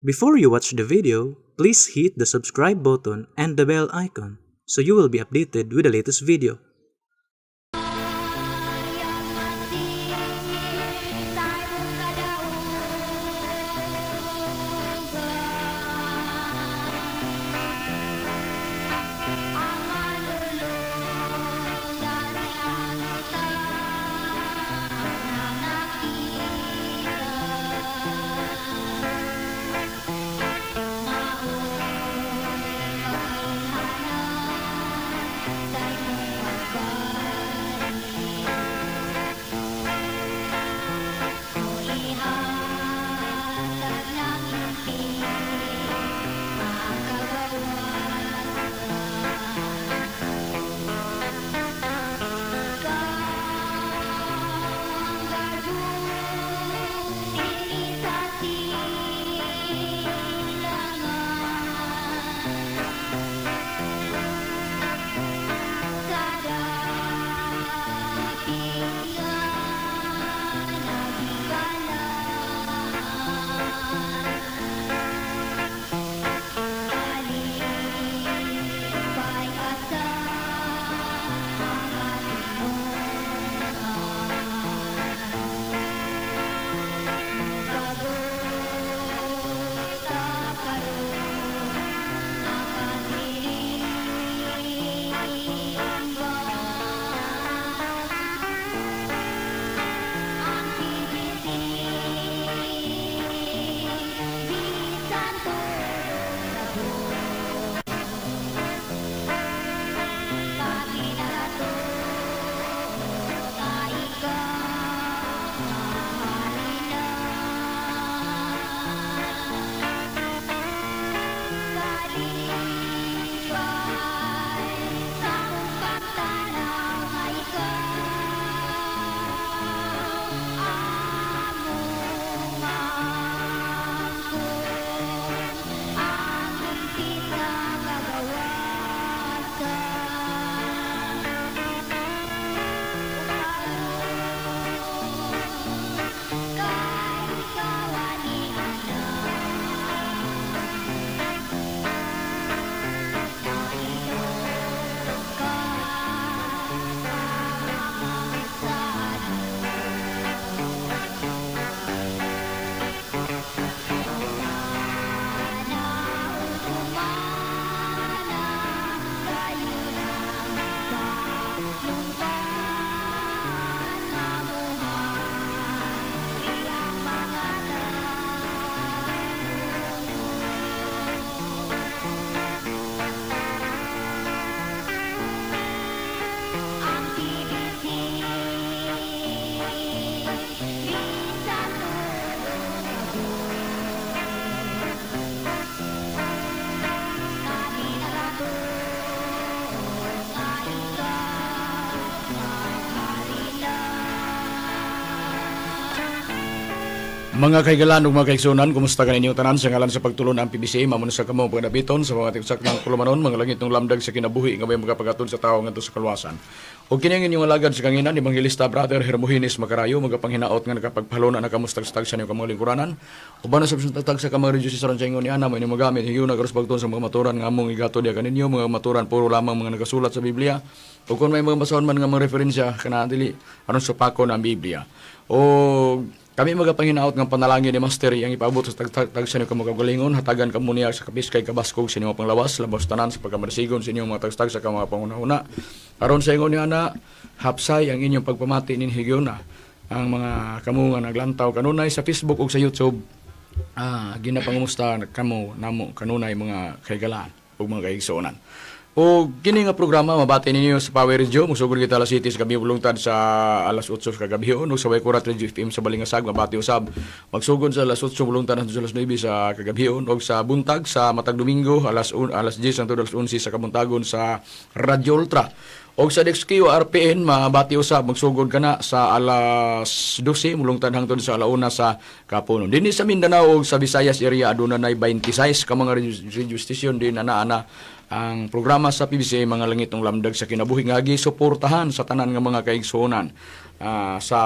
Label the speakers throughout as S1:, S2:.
S1: Before you watch the video, please hit the subscribe button and the bell icon so you will be updated with the latest video.
S2: Mga kaigalan ug mga kaigsunan, kumusta ka ninyong tanan sa ngalan sa pagtulon ang PBCA, mamon sa kamo pagdabiton sa mga tigsak ng kulumanon, mga langit ng lamdag sa kinabuhi nga may magapagatod sa tawo ngadto sa kaluwasan. Ug kini ang inyong alagad sa kanginan, Evangelista Brother Hermogenes Macarayo, magapanghinaot nga nakapagpalona na kamustagstag sa inyong kamong lingkuranan. Uban na sa tag sa kamang radio sa sa ingon ni ana mo inyong magamit higayon na karos pagtuon sa mga maturan nga among igatod diha kaninyo, mga maturan puro lamang mga nagasulat sa Biblia. Ug kung may mga basahon man nga mga referensya kana dili aron supakon ang Biblia. O kami magapanghinaot ng panalangin ni Master iyang ipaabot sa tagtag sa inyong kamagagalingon, hatagan kamo niya sa kapiskay kabaskog sa inyong panglawas, labos tanan sa pagkamarsigon sa inyong mga tagtag sa mga pangunahuna. Aron sa ingon ni ana, hapsay ang inyong pagpamati nin higyona ang mga kamo nga naglantaw kanunay sa Facebook ug sa YouTube. Ginapangumusta kamo namo kanunay mga kaigalaan ug mga kaigsuonan. O kini nga programa mabati ninyo sa Power Radio, musugod kita alas 7 sa gabi bulungtad sa alas 8 sa kagabi ug sa Waikurat Radio FM sa Balingasag mabati usab magsugod sa alas 8 bulungtad hangtod sa alas 9 sa kagabi ug sa buntag sa matag Domingo alas 10 hangtod alas 11 sa kabuntagon sa Radio Ultra. Og sa DXQ RPN mabati usab magsugod kana sa alas 12 mulungtad hangtod sa alauna sa kapunon. Dinhi sa Mindanao ug sa Visayas area aduna nay 26 ka mga radio station din ana-ana ang programa sa PBCA mga langitong lamdag sa kinabuhi nga gisuportahan sa tanan nga mga kaigsuonan sa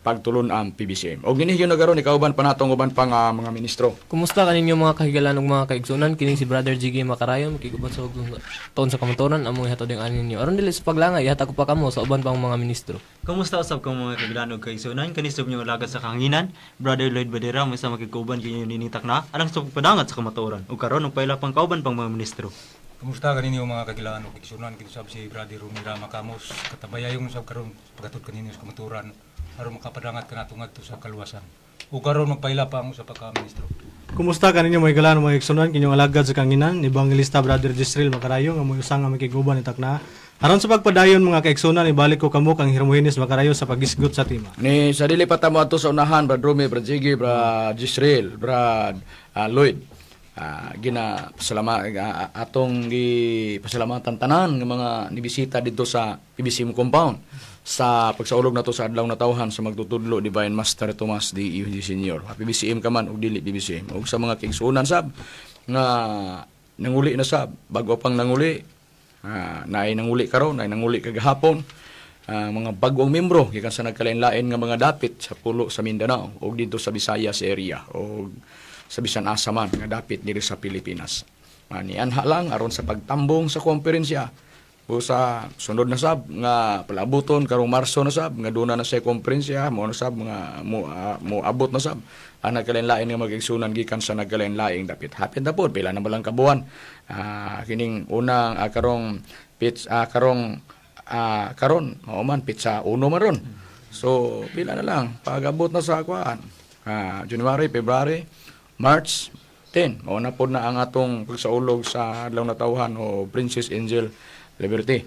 S2: Pagtulun-an PBCM. Og dinhi gyud na karon ikauban pa natong uban pa nga mga ministro.
S3: Kumusta kaninyo, mga kahigalan ug mga kaigsunan? Kini si Brother Jiggy Makarayon, makiguban sa taon sa kamatuoran among ihatod ang ani ninyo. Aron dili sa paglangay, ihatag ko pa kamo sa uban pang mga ministro.
S4: Kumusta usab kamo, mga kahigalan ug kaigsunan? Kanisog niyo alagad sa kahanginan, Brother Lloyd Badera, may sa makiguban kinyo ninitak na alang sa pagpadangat sa kamatuoran. Ug karon og paila pang kauban pang mga ministro.
S5: Kumusta kaninyo, mga kahigalaan ug kaigsunan? Kinsab si Brother Rumi Rama Kamos, katabayayong sab karon paghatod kaninyo sa kamatuoran aron makapadangat kanato ngadto sa kaluwasan. Ug karon magpaila pa ang usa pa ka ministro.
S6: Kumusta kaninyo, mga higalaan, mga igsunan? Kinyong alagad sa kanginan, Evangelista Brother Jisrael Makarayo, nga mo'y usang nga makiguban ni takna. Aron sa pagpadayon, mga kaigsunan, ibalik ko kamo kang Hermogenes Makarayo sa paghisgot sa tema.
S2: Ni sa dili pa ta mo ato sa unahan, Brad Rumi, Brad Jiggy, Brad Jisrael, Brad Lloyd. Gina pasalama atong gi pasalamatan tanan nga mga nibisita didto sa PBCM compound sa pagsaulog nato sa adlaw natawhan sa magtutudlo Divine Master Tomas D. E. Senior. PBCM ka man og dili PBCM, ug sa mga kaigsuonan sab nga nanguli na sab, bago pang nanguli, naay nanguli karon, naay nanguli kagahapon, mga bagong membro gikan sa nagkalain-lain nga mga dapit sa pulo sa Mindanao ug didto sa Visayas area o sa bisan asa man nga dapit diri sa Pilipinas. Nianha lang aron sa pagtambong sa komperensya o sa sunod na sab nga palabuton karong Marso na sab nga duna na sa komperensya mo na sab nga mo abot na sab ang nagkalain-lain nga magigsunan gikan sa nagkalain-laing dapit. Hapit na pod, pila na ba lang kabuan. Kining unang karong pits karong karon mao man pitsa uno man ron. So pila na lang pag-abot na sa kuan. January, February, March 10 mao na pod na ang atong pagsaulog sa adlaw natawhan o Princess Angel Liberty.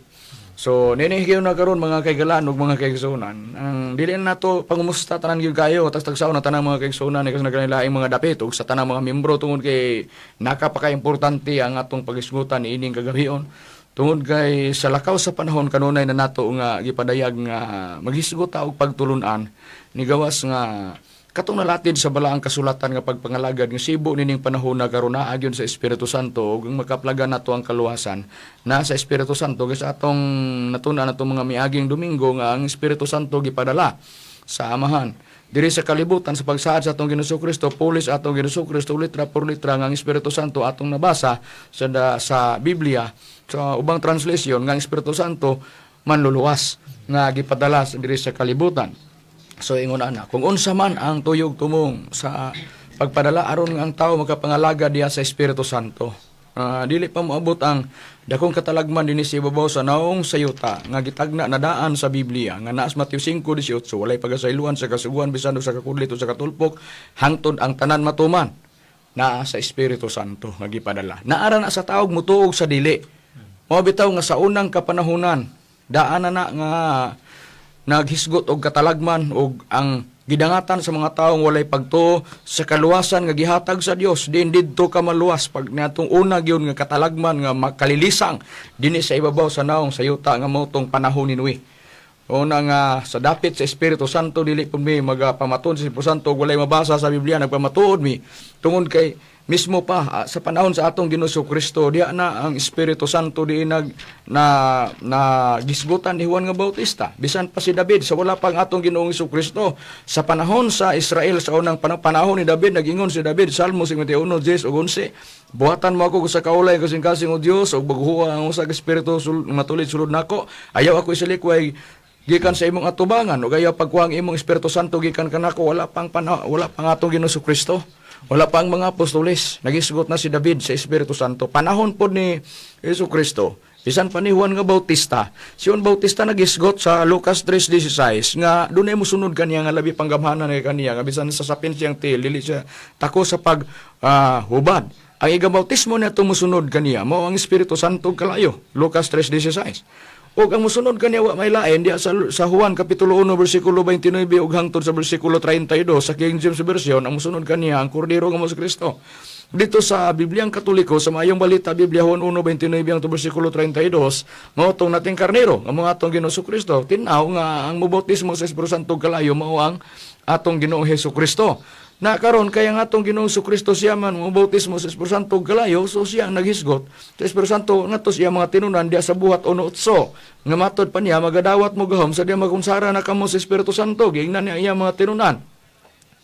S2: So nini gyud na karon, mga kaigalaan ug mga kaigsuonan, ang dili na nato pangumusta tanan gyud kayo, tagtagsaon na tanang mga kaigsuonan ni nagkalaing mga dapit ug sa tanang mga membro, tungod kay nakapaka-importante ang atong pagisgutan niining kagabion. Tungod kay sa lakaw sa panahon kanunay na nato nga gipadayag nga maghisgot ta og pagtulunan, ni gawas nga katong nalatid sa balaang kasulatan nga pagpangalagad nga sibo nining panahon na karon naa gyud sa Espiritu Santo ug ang makaplagan nato ang kaluwasan na sa Espiritu Santo, kay sa atong natun-an atong mga miaging Domingo nga ang Espiritu Santo gipadala sa Amahan diri sa kalibutan sa pagsaad sa atong Ginoong Kristo, pulis atong Ginoong Kristo, litra por litra nga ang Espiritu Santo atong nabasa sa Biblia sa ubang translation nga ang Espiritu Santo manluluwas nga gipadala diri sa kalibutan. So ingon ana, kung unsa man ang tuyog tumong sa pagpadala aron nga ang tao makapangalaga diha sa Espiritu Santo. Dili pa moabot ang dakong katalagman dinhi sa ibabaw sa naong sa yuta nga gitagna na daan sa Biblia nga naas Mateo 5:18, walay pagasayloan sa kasuguan bisan og sa kakudlit o sa katulpok hangtod ang tanan matuman. Naa sa Espiritu Santo nga gipadala. Naara na sa taog mutuog sa dili. Mao bitaw nga sa unang kapanahunan daan na na nga naghisgot og katalagman og ang gidangatan sa mga taong walay pagtuo sa kaluwasan nga gihatag sa Dios. Diin didto ka maluwas pag niadtong una gyud nga katalagman nga makalilisang dinhi sa ibabaw sa naong sa yuta nga mao tong panahon ni Noe. Una nga sa dapit sa Espiritu Santo, dili pud mi magapamatuod sa Espiritu Santo ug walay mabasa sa Biblia. Nagpamatuod mi tungod kay mismo pa sa panahon sa atong Ginoong Kristo, diha na ang Espiritu Santo di nag na na gisgutan ni Juan nga Bautista. Bisan pa si David, sa wala pang atong Ginoong Kristo, sa panahon sa Israel sa unang panahon ni David, nagingon si David, Salmo 51:10 ug 11, "Buhatan mo ako sa kaulay kasing-kasing, o Dios, ug baguha ang usa ka espiritu matulid sulod nako. Ayaw ako isalikway gikan sa imong atubangan ug ayaw pagkuha ang imong Espiritu Santo gikan kanako." Wala pang atong Ginoong Kristo, wala pa ang mga apostoles, nagisgot na si David sa Espiritu Santo. Panahon pod ni Hesus Kristo, bisan pa ni Juan nga Bautista, si Juan Bautista nagisgot sa Lucas 3:16 nga dunay mosunod kaniya nga labi panggamhanan kay kaniya, nga bisan sa sapin siyang tiil dili siya tako sa pag hubad. Ang igabautismo niya musunod kaniya mao ang Espiritu Santo ug kalayo, Lucas 3:16. Ug ang musunod kaniya wa may lain diha sa Juan kapitulo 1 bersikulo 29 ug hangtod sa bersikulo 32 sa King James Version, ang musunod kaniya ang Kordero nga mo si Kristo. Dito sa Bibliang Katoliko, sa Maayong Balita Biblia, Juan 1:29 hangtod bersikulo 32, mao tong nating karnero nga mga atong Ginoong Kristo. Tin-aw nga ang mobautismo sa Espiritu Santo kalayo mao ang atong Ginoong Hesus Kristo. Na karon kaya nga atong Ginoong Kristo siya man mo bautismo sa Espiritu Santo kalayo, so siya ang naghisgot sa Espiritu Santo ngadto sa iyang mga tinunan diya sa Buhat 1:8 nga matod pa niya, "Magadawat mo gahom sa diya makunsara na kamo sa Espiritu Santo." Giingnan niya ang iyang mga tinunan.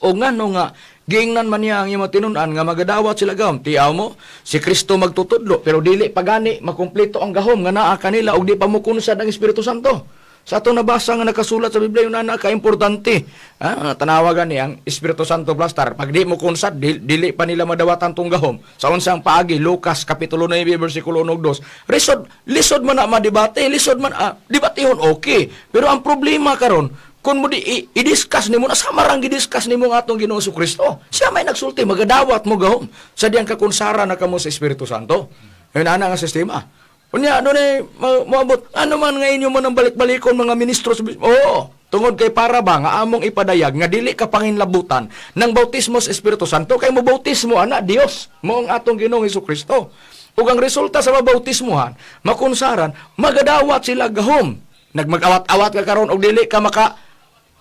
S2: O ngano nga giingnan man niya ang iyang mga tinunan nga magadawat sila gahom? Tiaw mo, si Kristo magtutudlo pero dili pagani makumpleto ang gahom nga naa kanila og di pa mokunsad ang Espiritu Santo. Sa atong nabasa nga nakasulat sa Biblia, yun na ka-importante. Ah, tanawagan ni ang Espiritu Santo Blastar. Pag di mo kunsad, dili pa nila madawatan tong gahom. Sa unsang paagi, Lucas Kapitulo 9, versikulo 1 ug 2. Lisod, lisod man na madebate, lisod man, debatehon, okay. Pero ang problema karon, kung mo di i-discuss nimo na sama rang gi-discuss nimo nga atong Ginoong Kristo. Siya may nagsulti, "Magadawat mo gahom sa diyang kakunsara na kamo sa Espiritu Santo." Yun ana nga sistema. Unya, ano ni, moabot, ano man nga inyo man ang balik-balikon mga ministro sa. Oo, tungod kay para ba nga among ipadayag nga dili ka panginlabutan ng bautismo sa Espiritu Santo kay mo bautismo ana Dios mo ang atong Ginoong Kristo. Ug ang resulta sa mabautismohan, makunsaran, magadawat sila gahom. Nagmag-awat-awat ka karon og dili ka maka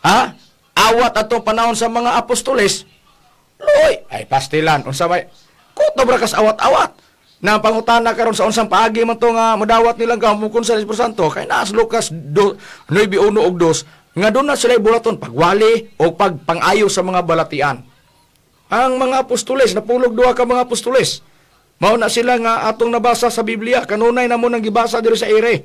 S2: ha? Awat atong panahon sa mga apostoles. Loy, ay pastilan unsa may kutob ra kas awat-awat. Na ang pangutana karon, sa unsang paagi man to nga madawat nilang gahom sa Espiritu Santo? Kay naas Lucas 9:1 ug 2 nga doon na sila bulaton pagwali o pagpangayo sa mga balatian. Ang mga apostoles, napulog duha ka mga apostoles. Mao na sila nga atong nabasa sa Biblia, kanunay na mo nang gibasa diri sa ere.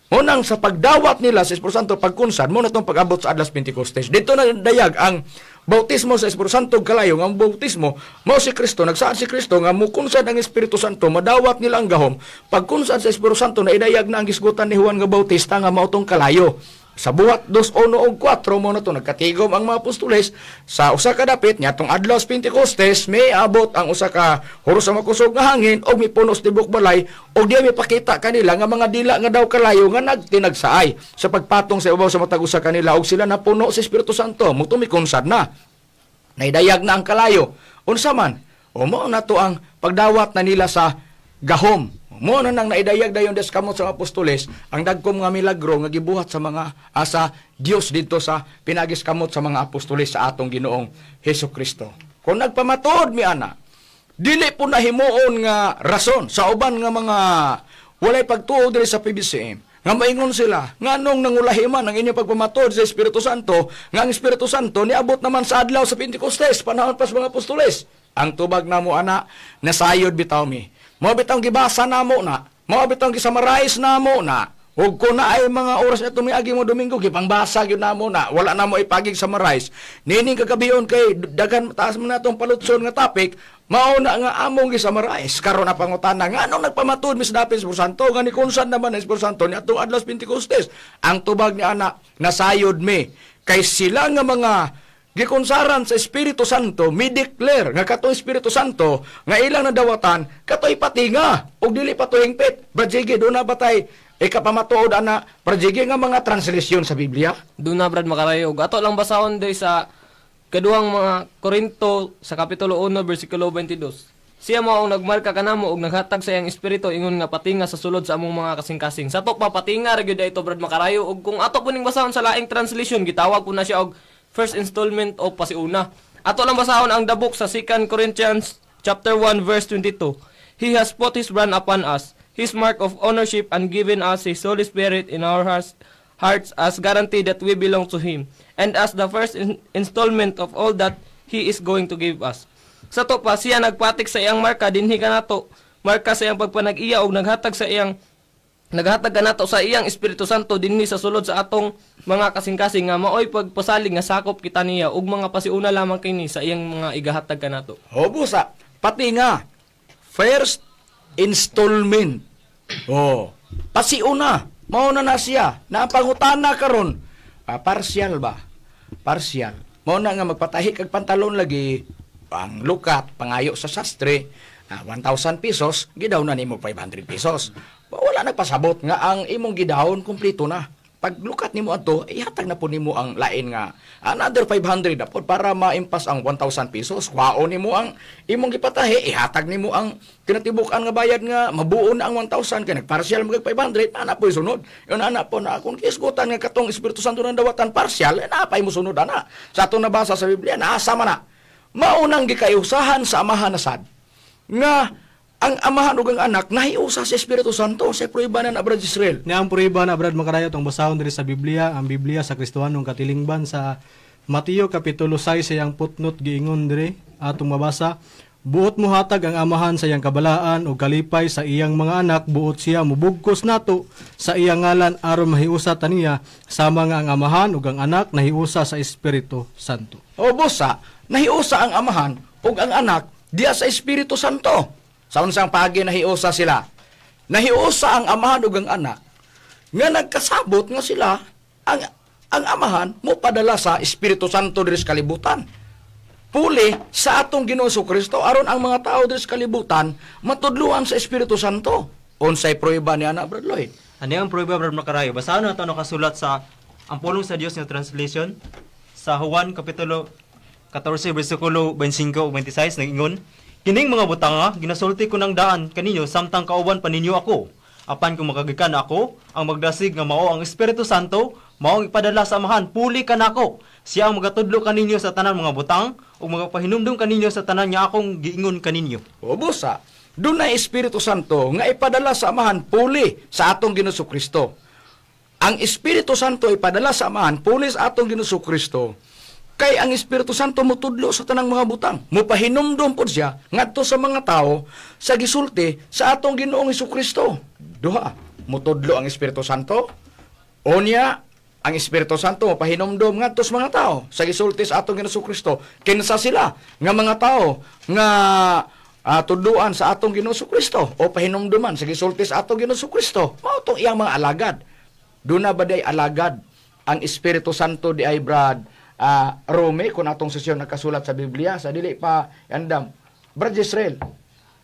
S2: Mo nang sa pagdawat nila sa Espiritu Santo pagkunsad, mo na tong pag-abot sa adlas Pentecostes. Dito na dayag ang bautismo sa Espiritu Santo kalayo, nga ang bautismo mao si Kristo, nagsaad si Kristo nga mukunsad ang Espiritu Santo, madawat nila ang gahom. Pagkunsad sa Espiritu Santo, na idayag na ang gisgutan ni Juan nga Bautista nga mao tong kalayo. Sa Buhat 2:1 ug 4, mo na to nagkatigom ang mga apostoles sa usa ka dapit niadtong adlaw sa Pentecostes, may abot ang usa ka huros sa makusog nga hangin og mipuno sa tibok balay og diya mipakita kanila nga mga dila nga daw kalayo nga nagtinagsaay sa pagpatong sa ibabaw sa matag usa kanila og sila napuno sa Espiritu Santo. Mo mikunsad na. Naidayag na ang kalayo. Unsa man? O mo na to ang pagdawat na nila sa gahom. Mo na nang naidayag dayon des kamot sa mga apostoles ang dagkom nga milagro nga gibuhat sa mga asa Dios didto sa pinagis kamot sa mga apostoles sa atong Ginoong Hesus Kristo. Kung nagpamatuod mi ana, dili po na himuon nga rason sa uban nga mga walay pagtuo diri sa PBCM nga maingon sila, "Nganong nangulahi man ang inyong pagpamatuod sa Espiritu Santo nga ang Espiritu Santo niabot naman sa adlaw sa Pentecostes, panahon pa sa mga apostoles?" Ang tubag namo ana, nasayod bitaw mi. Mao bitawng gibasa namo na, mao bitawng gi-summarize namo na. Ug kung na ay mga oras na tumiagi mo Domingo, gipangbasa gyud namo na, wala na mo ipagig summarize. Nining kagabion kay daghan taas man natong palutson nga topic, mao na nga among gi-summarize. Karon na pangutana, nganong nagpamatuod mi sa dapit sa Espiritu Santo nga ni naman ang Espiritu Santo ni atong adlaw sa Pentecostes? Ang tubag ni ana, nasayod mi kay sila nga mga gikonsaran sa Espiritu Santo mi declare nga katong Espiritu Santo nga ilang nadawatan katoy patinga ug dili pa to hingpit. Brad Jiggy, doon na ba tay ikapamatuod ana, Brad Jiggy, nga mga translation sa Biblia?
S3: Doon na, Brad Makarayo. Ug ato lang basahon day sa kaduhang mga Korinto sa kapitulo 1 bersikulo 22. Siya mao ang nagmarka kanamo og naghatag sa iyang espiritu ingon nga patinga sa sulod sa among mga kasing-kasing. Sa to pa, patinga ra gyud ito, Brad Makarayo. Ug kung ato puning basahon sa laing translation, gitawag po na siya og first installment o pasiuna. Ato lang basahon ang dabok sa 2 Corinthians chapter 1 verse 22. He has put his brand upon us, his mark of ownership, and given us his Holy Spirit in our hearts as guarantee that we belong to him and as the first installment of all that he is going to give us. Sa to pa, siya nagpatik sa iyang marka dinhi kanato, marka sa iyang pagpanag-iya og naghatag kanato sa iyang Espiritu Santo dinhi sa sulod sa atong mga kasing-kasing nga maoy pagpasalig nga sakop kita niya ug mga pasiuna lamang kini sa iyang mga igahatag kanato.
S2: Hobo sa pati nga first installment. Oh, pasiuna mao na na siya na ang pangutana karon, partial ba? Partial. Mao na nga magpatahi kag pantalon lagi ang lukat pangayo sa sastre, 1,000 pesos, gidaw na nimo 500 pesos. Wala nagpasabot nga ang imong gidawon kumpleto na. Paglukat nimo ato, ihatag na po nimo ang lain nga another 500 na po para maimpas ang 1,000 pesos. Kwaon nimo ang imong gipatahi, ihatag nimo ang kinatibuk-an nga bayad nga mabuo na ang 1,000 kay nagpartial mag 500, ana po sunod. Yun ana po na kung kisgutan nga katong Espiritu Santo ng dawatan partial, eh, naa pay mo sunod ana. Sa atong nabasa sa Biblia, naasa man na. Maunang gikayusahan sa Amahan na sad nga ang Amahan ug ang Anak nahiusa sa Espiritu Santo sa prueba na Brad Israel.
S6: Niya ang prueba na, Brad Makarayo, itong basahon diri sa Biblia, ang Biblia sa Kristohanong katilingban sa Mateo Kapitulo 6 sa iyang putnot giingon diri atong mabasa: "Buot mohatag ang Amahan sa iyang kabalaan o kalipay sa iyang mga anak, buot siya mubugkos nato sa iyang ngalan aron mahiusa taniya sama nga ang Amahan ug ang Anak nahiusa sa Espiritu Santo."
S2: O busa, nahiusa ang Amahan ug ang Anak diya sa Espiritu Santo. Sa unsang paagi nahiusa sila? Nahiusa ang Amahan ug ang Anak nga nagkasabot nga sila ang Amahan mo padala sa Espiritu Santo diri sa kalibutan. Puli sa atong Ginoo Kristo aron ang mga tao diri sa kalibutan matudluan sa Espiritu Santo. Unsay pruweba ni ana, Brad Lloyd?
S4: Ano ang prueba, Brad Makarayo? Basahan na ito nakasulat sa ang Pulong sa Dios nga translation sa Juan Kapitulo 14 bersikulo 25 ug 26 nag-ingon, "Kining mga butanga ginasulti ko ng daan kaninyo samtang kauban pa ninyo ako. Apan kung makagikan ako, ang magdasig nga mao ang Espiritu Santo, mao ang ipadala sa Amahan puli kanako. Siya ang magatudlo kaninyo sa tanan mga butang ug magapahinumdum kaninyo sa tanan nga akong giingon kaninyo."
S2: O busa, dunay Espiritu Santo nga ipadala sa Amahan puli sa atong Ginoo Kristo. Ang Espiritu Santo ipadala sa Amahan puli sa atong Ginoo Kristo. Kay ang Espiritu Santo mutudlo sa tanang mga butang. Mupahinumdum pod siya ngadto sa mga tao sa gisulti sa atong Ginoong Kristo. Duha, mutudlo ang Espiritu Santo. Unya, ang Espiritu Santo pahinumdom ngadto sa mga tao sa gisulti sa atong Ginoong Kristo. Kinsa sila nga mga tao nga tudluan sa atong Ginoong Kristo o pahinumduman sa gisulti sa atong Ginoong Kristo? Mao tong iyang mga alagad. Duna ba day alagad ang Espiritu Santo di ay, Brad Rome, kung atong sesyon nakasulat sa Biblia sa dili pa andam, Brad Israel?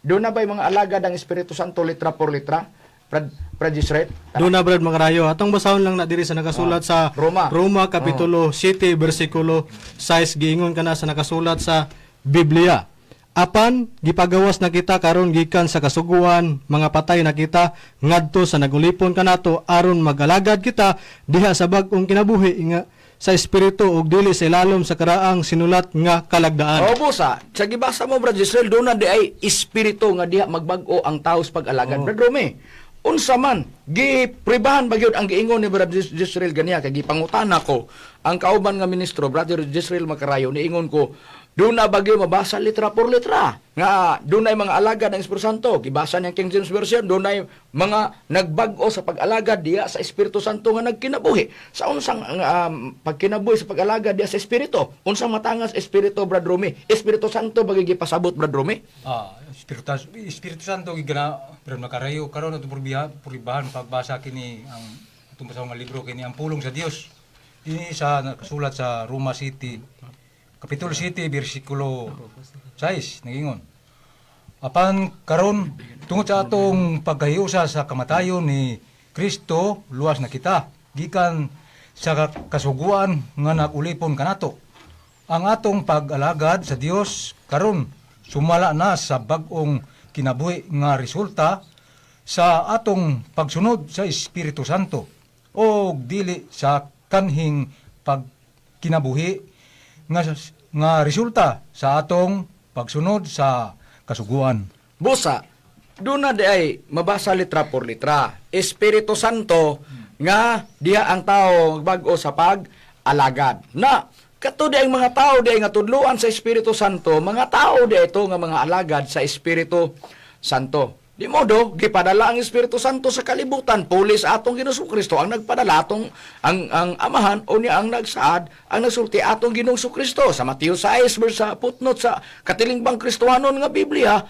S2: Duna ba mga alagad ang Espiritu Santo litra por litra, Brad Israel?
S6: Doon na, Brad Makarayo. Atong basahon lang na diri sa nakasulat sa
S2: Roma.
S6: Roma Kapitulo 7 bersikulo 6 giingon kana sa nakasulat sa Biblia: "Apan gipagawas na kita karon gikan sa kasuguan, mga patay na kita ngadto sa nagulipon kanato aron magalagad kita diha sa bag-ong kinabuhi nga sa espiritu ug dili sa ilalom sa karaang sinulat nga kalagdaan."
S2: O busa, sa gibasa mo, Brad Israel, doon na di ay espiritu nga diha magbag-o ang tao sa pag-alagad. Brad Rome, unsa man, gipribahan ba gyud ang giingon ni Brad Israel ganiya kay gipangutana ko ang kauban nga ministro, Brother Israel Macarayo, niingon ko, doon na bagyo mabasa litra por litra nga doon ay mga alagad ng Espiritu Santo. Gibasa niyang King James Version, doon ay mga nagbag-o sa pag-alagad diya sa Espiritu Santo nga nagkinabuhi. Sa unsang pagkinabuhi sa pag-alagad diya sa Espiritu? Unsang matangas Espiritu, Brad Rome? Espiritu Santo ba gipasabot, Brad Rome?
S5: Espiritu, Espiritu Santo gigana, pero makarayo karon ato purbiha puribahan pagbasa kini ang atong basahon nga libro kini ang Pulong sa Dios. Dinhi sa nakasulat sa Roma City Kapitulo 7 bersikulo 6 nagingon: "Apan karon tungod sa atong pagkahiusa sa kamatayon ni Kristo, luwas na kita gikan sa kasuguan nga nagulipon kanato. Ang atong pag-alagad sa Dios karon sumala na sa bag-ong kinabuhi nga resulta sa atong pagsunod sa Espiritu Santo o dili sa kanhing pagkinabuhi nga resulta sa atong pagsunod sa kasuguan."
S2: Busa, doon na di ay mabasa litra por litra. Espiritu Santo nga diha ang tao bag-o sa pag-alagad. Na, kato di ang mga tao di ay nga tudluan sa Espiritu Santo, mga tao di ito nga mga alagad sa Espiritu Santo. Di modo, gipadala ang Espiritu Santo sa kalibutan, pulis atong Ginoong Kristo ang nagpadala atong ang Amahan o niya ang nagsaad, ang nagsulti atong Ginoong Kristo sa Mateo 6 verse sa footnote sa Katilingbang Kristohanon nga Biblia,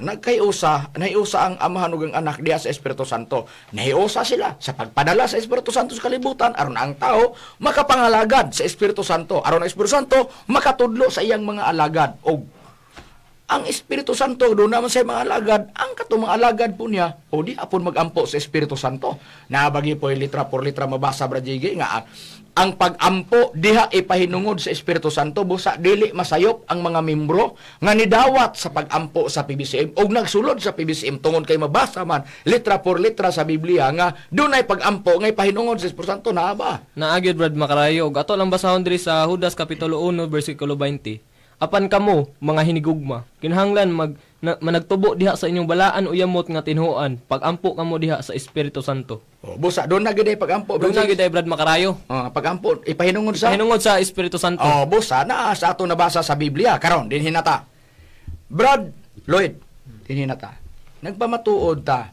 S2: nagkayusa, nahiusa ang Amahan ug ang Anak diha sa Espiritu Santo. Nahiusa sila sa pagpadala sa Espiritu Santo sa kalibutan aron ang tao makapangalagad sa Espiritu Santo, aron ang Espiritu Santo makatudlo sa iyang mga alagad. Og ang Espiritu Santo doon naman sa mga alagad, ang katong mga alagad po niya, o di apon magampo sa Espiritu Santo. Nabagi po yung litra por litra mabasa, Brad Jiggy, nga ang pagampo diha ipahinungod sa Espiritu Santo. Busa dili masayop ang mga membro nga nidawat sa pagampo sa PBCM o nagsulod sa PBCM tungod kay mabasa man litra por litra sa Biblia nga dunay pagampo nga ipahinungod sa Espiritu Santo naa ba?
S3: Naagyod, Brad Makarayo, ug ato lang basahon diri sa Judas Kapitulo 1 bersikulo 20. Apan kamo, mga hinigugma, kinahanglan managtubo diha sa inyong balaan o yamot nga tinhuan, pagampo kamo diha sa Espiritu Santo.
S2: Oh, busa doon na gid ay pagampo.
S3: Doon na gid ay, Brad Makarayo.
S2: Oh, pagampo ipahinungod sa
S3: Hinungod sa Espiritu Santo.
S2: Oh, busa na sa ato nabasa sa Biblia karon dinhi na ta. Brad Lloyd, dinhi na ta. Nagpamatuod ta.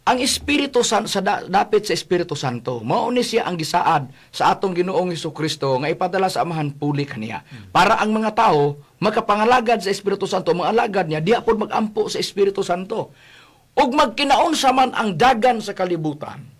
S2: Ang Espiritu San sa dapit sa Espiritu Santo, mao ni siya ang gisaad sa atong Ginoong Kristo nga ipadala sa Amahan puli kaniya. Para ang mga tao makapangalagad sa Espiritu Santo, mga alagad niya diha pod magampo sa Espiritu Santo. Ug magkinaunsa man ang dagan sa kalibutan,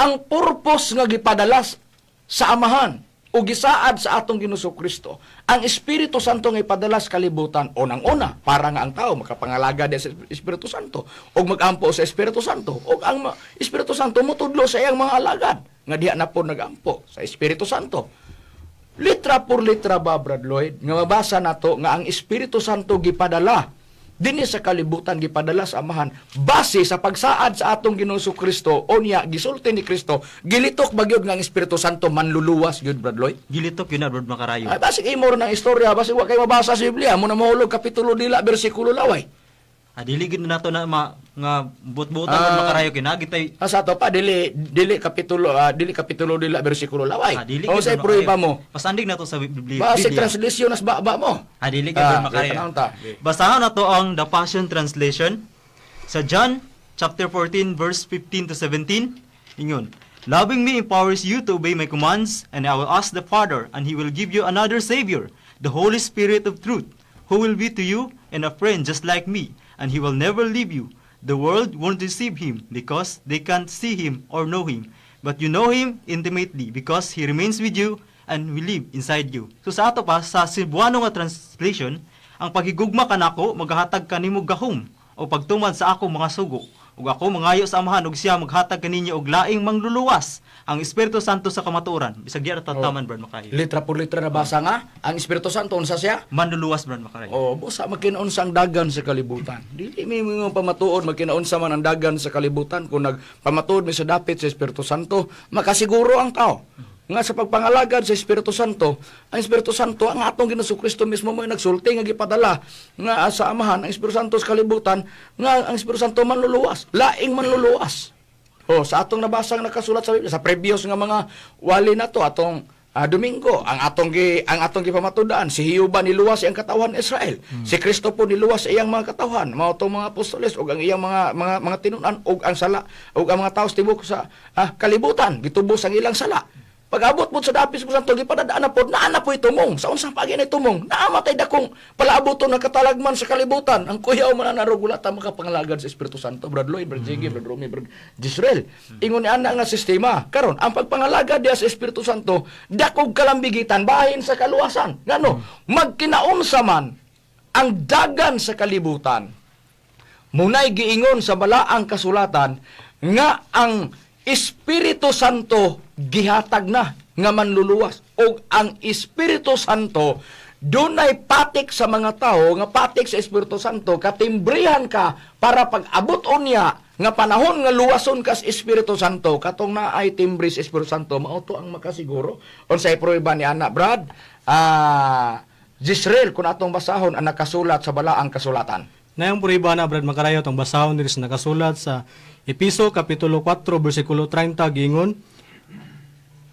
S2: ang purpose nga gipadalas sa Amahan o gisaad sa atong Ginoong Kristo, ang Espiritu Santo nga ipadalas kalibutan unang-una para nga ang tao makapangalaga sa Espiritu Santo ug magampo sa Espiritu Santo ug ang Espiritu Santo motudlo sa iyang mga alagad nga diha na po nagampo sa Espiritu Santo. Litra por litra ba, Brad Lloyd, nga mabasa nato nga ang Espiritu Santo gipadala dinhi sa kalibutan, gipadala sa Amahan base sa pagsaad sa atong Ginoong Kristo. Unya gisulti ni Kristo, gilitok ba gyud nga ang Espiritu Santo manluluwas gyud, Brad Lloyd?
S4: Gilitok yun na, Brad Makarayo.
S2: Ay, basig imo rin ang istorya, basig wa kay mabasa sa Biblia mo na mahulog kapitulo dila bersikulo laway.
S4: Ah, dili gid na nato na nga buot-buotan, Brad Makarayo, kay naa gid tay
S2: Ah, sa ato pa dili dili kapitulo dili kapitulo dila bersikulo laway.
S4: Ah, dili
S2: O
S4: gid,
S2: sa
S4: Brad
S2: prueba
S4: Makarayo.
S2: mo.
S4: Pasandig na to sa Biblia.
S2: Basig
S4: Biblia.
S2: translation nas ba mo.
S4: Ah, dili gid, Brad Makarayo.
S2: Tanawon ta.
S4: Basahan na to ang The Passion Translation sa John chapter 14 verse 15 to 17. Ingon, "Loving me empowers you to obey my commands, and I will ask the Father, and he will give you another Savior, the Holy Spirit of truth, who will be to you and a friend just like me, and he will never leave you. The world won't receive him because they can't see him or know him. But you know him intimately because he remains with you and will live inside you." So sa ato pa, sa Cebuano nga translation, "Ang paghigugma kanako magahatag kanimo gahom o pagtuman sa ako mga sugo. Ug ako mangayo sa Amahan ug siya maghatag kaninyo og laing mangluluwas, ang Espiritu Santo sa kamatuoran." Bisag di ra tataman, Brad Makayo.
S2: Litra por litra nabasa nga ang Espiritu Santo unsa siya?
S4: Manluluwas, Brad Makayo.
S2: Oh, busa magkinaunsa ang dagan sa kalibutan. Dili mi mga pamatuod magkinaunsa man ang dagan sa kalibutan kung nagpamatuod mi sa dapit sa Espiritu Santo, makasiguro ang tao nga sa pagpangalagad sa Espiritu Santo, ang Espiritu Santo ang atong Ginoong Kristo mismo mo nagsulti nga gipadala nga sa Amahan ang Espiritu Santo sa kalibutan, nga ang Espiritu Santo manluluwas, laing manluluwas. Oh, sa atong nabasang nakasulat sa Biblia sa previous nga mga wali na to atong Domingo, ang atong gipamatudan, si Hiuba niluwas iyang katawhan Israel. Si Kristo po niluwas sa iyang mga katawhan, mao tong mga apostoles ug ang iyang mga tinun-an ug ang sala ug ang mga tawo sa tibuok sa kalibutan, gitubos ang ilang sala. Pag-abot po sa dapis po sa gipadadaan na po, naa na po itumong. Sa unsang paagi na itumong, naamatay dakong palaabuton ng katalagman sa kalibutan. Ang kuyaw man na wala ta makapangalagad sa Espiritu Santo, Brad Lloyd, Brad Jiggy, Brad Romy, Brad Jisrael. Ingon ni ana nga sistema. Karon, ang pagpangalagad diya sa Espiritu Santo, dakog kalambigitan, bahin sa kaluwasan. Ngano, magkinaunsa man ang dagan sa kalibutan, munay giingon sa balaang kasulatan nga ang Espiritu Santo gihatag na nga manluluwas og ang Espiritu Santo dunay patik sa mga tao nga patik sa Espiritu Santo, katimbrihan ka para pag-abot unya nga panahon nga luwason ka sa Espiritu Santo, katong naay timbre sa Espiritu Santo mao to ang makasiguro. Unsay prueba ni ana, Brad Jisrael, kung atong basahon ang nakasulat sa balaang kasulatan?
S6: Nayang puriba na, Brad Makarayo, itong basahon diri sa nakasulat sa Episo Kapitulo 4, versikulo 30, giingon,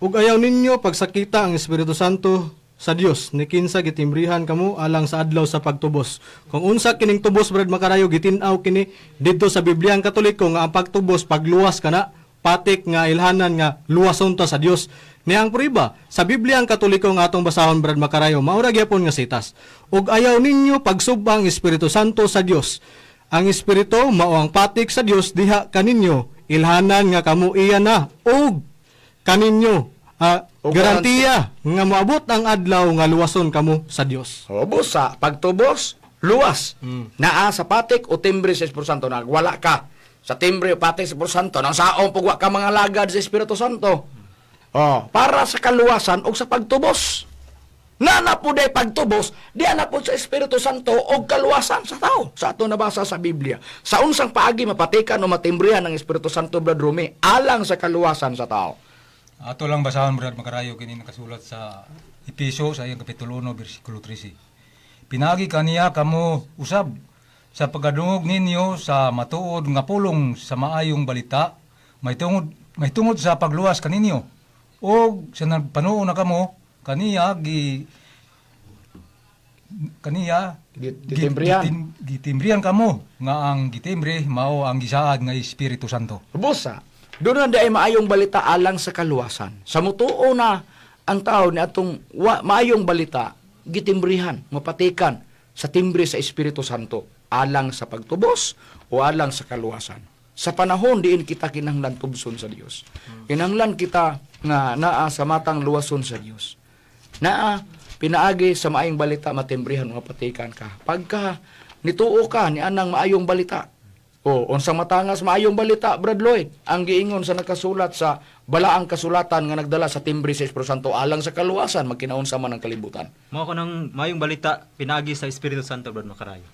S6: "Ug ayaw ninyo pagsakita ang Espiritu Santo sa Dios ni kinsa gitimbrihan kamo alang sa adlaw sa pagtubos." Kung unsa kining tubos, Brad Makarayo, gitin-aw kini didto sa Biblia ang Katoliko nga ang pagtubos pagluwas kana, patik nga ilhanan nga luwason ta sa Dios. Niyang puriba sa Biblia ang Katoliko nga atong basahon, Brad Makarayo, maura gyapon nga sitas. "Ug ayaw ninyo pagsubang ang Espiritu Santo sa Dios. Ang Espiritu mao ang patik sa Dios diha kaninyo, ilhanan nga kamo iya na ug kaninyo
S2: Og
S6: garantiya nga moabot ang adlaw nga luwason kamo sa Dios."
S2: O busa, pagtubos, luwas. Naa sa patik o timbre sa Espiritu Santo. Nagwala ka sa timbre o patik sa Espiritu Santo. Nang saong pugwa ka mga lagad sa Espiritu Santo. Oh, para sa kaluwasan o sa pagtubos. Na na po day pagtubos, di na po sa Espiritu Santo o kaluwasan sa tao. Sa ato nabasa sa Biblia. Sa unsang paagi mapatikan o matimbrihan ng Espiritu Santo, Brad Rumi, alang sa kaluwasan sa tao?
S5: Ato lang basahon, Brad Makarayo, kini nakasulat sa Episo sa iyang kapitulo 1 bersikulo 13. Pinaagi kaniya kamo usab sa pagkadungog ninyo sa matuod nga pulong sa maayong balita may tungod sa pagluwas kaninyo og sa nagpanuo na kamo kaniya gi kaniya
S2: Gitimbrihan.
S5: Gitimbrihan kamo nga ang gitimbre mao ang gisaad nga Espiritu Santo.
S2: Busa, doon na ay maayong balita alang sa kaluwasan. Sa mutuo na ang tao ni atong maayong balita, gitimbrihan, mapatikan sa timbre sa Espiritu Santo alang sa pagtubos o alang sa kaluwasan. Sa panahon diin kita kinahanglan tubson sa Dios. Kinahanglan kita nga naa sa matang luwason sa Dios. Naa pinaagi sa maayong balita matimbrihan o mapatikan ka. Pagka nituo ka ni anang maayong balita, o, unsang matangas maayong balita, Brad Lloyd, ang giingon sa nakasulat sa balaang kasulatan nga nagdala sa timbre sa Espiritu Santo alang sa kaluwasan magkinaunsa man ang kalibutan.
S4: Mao ko nang maayong balita pinaagi sa Espiritu Santo, Brad Makarayo.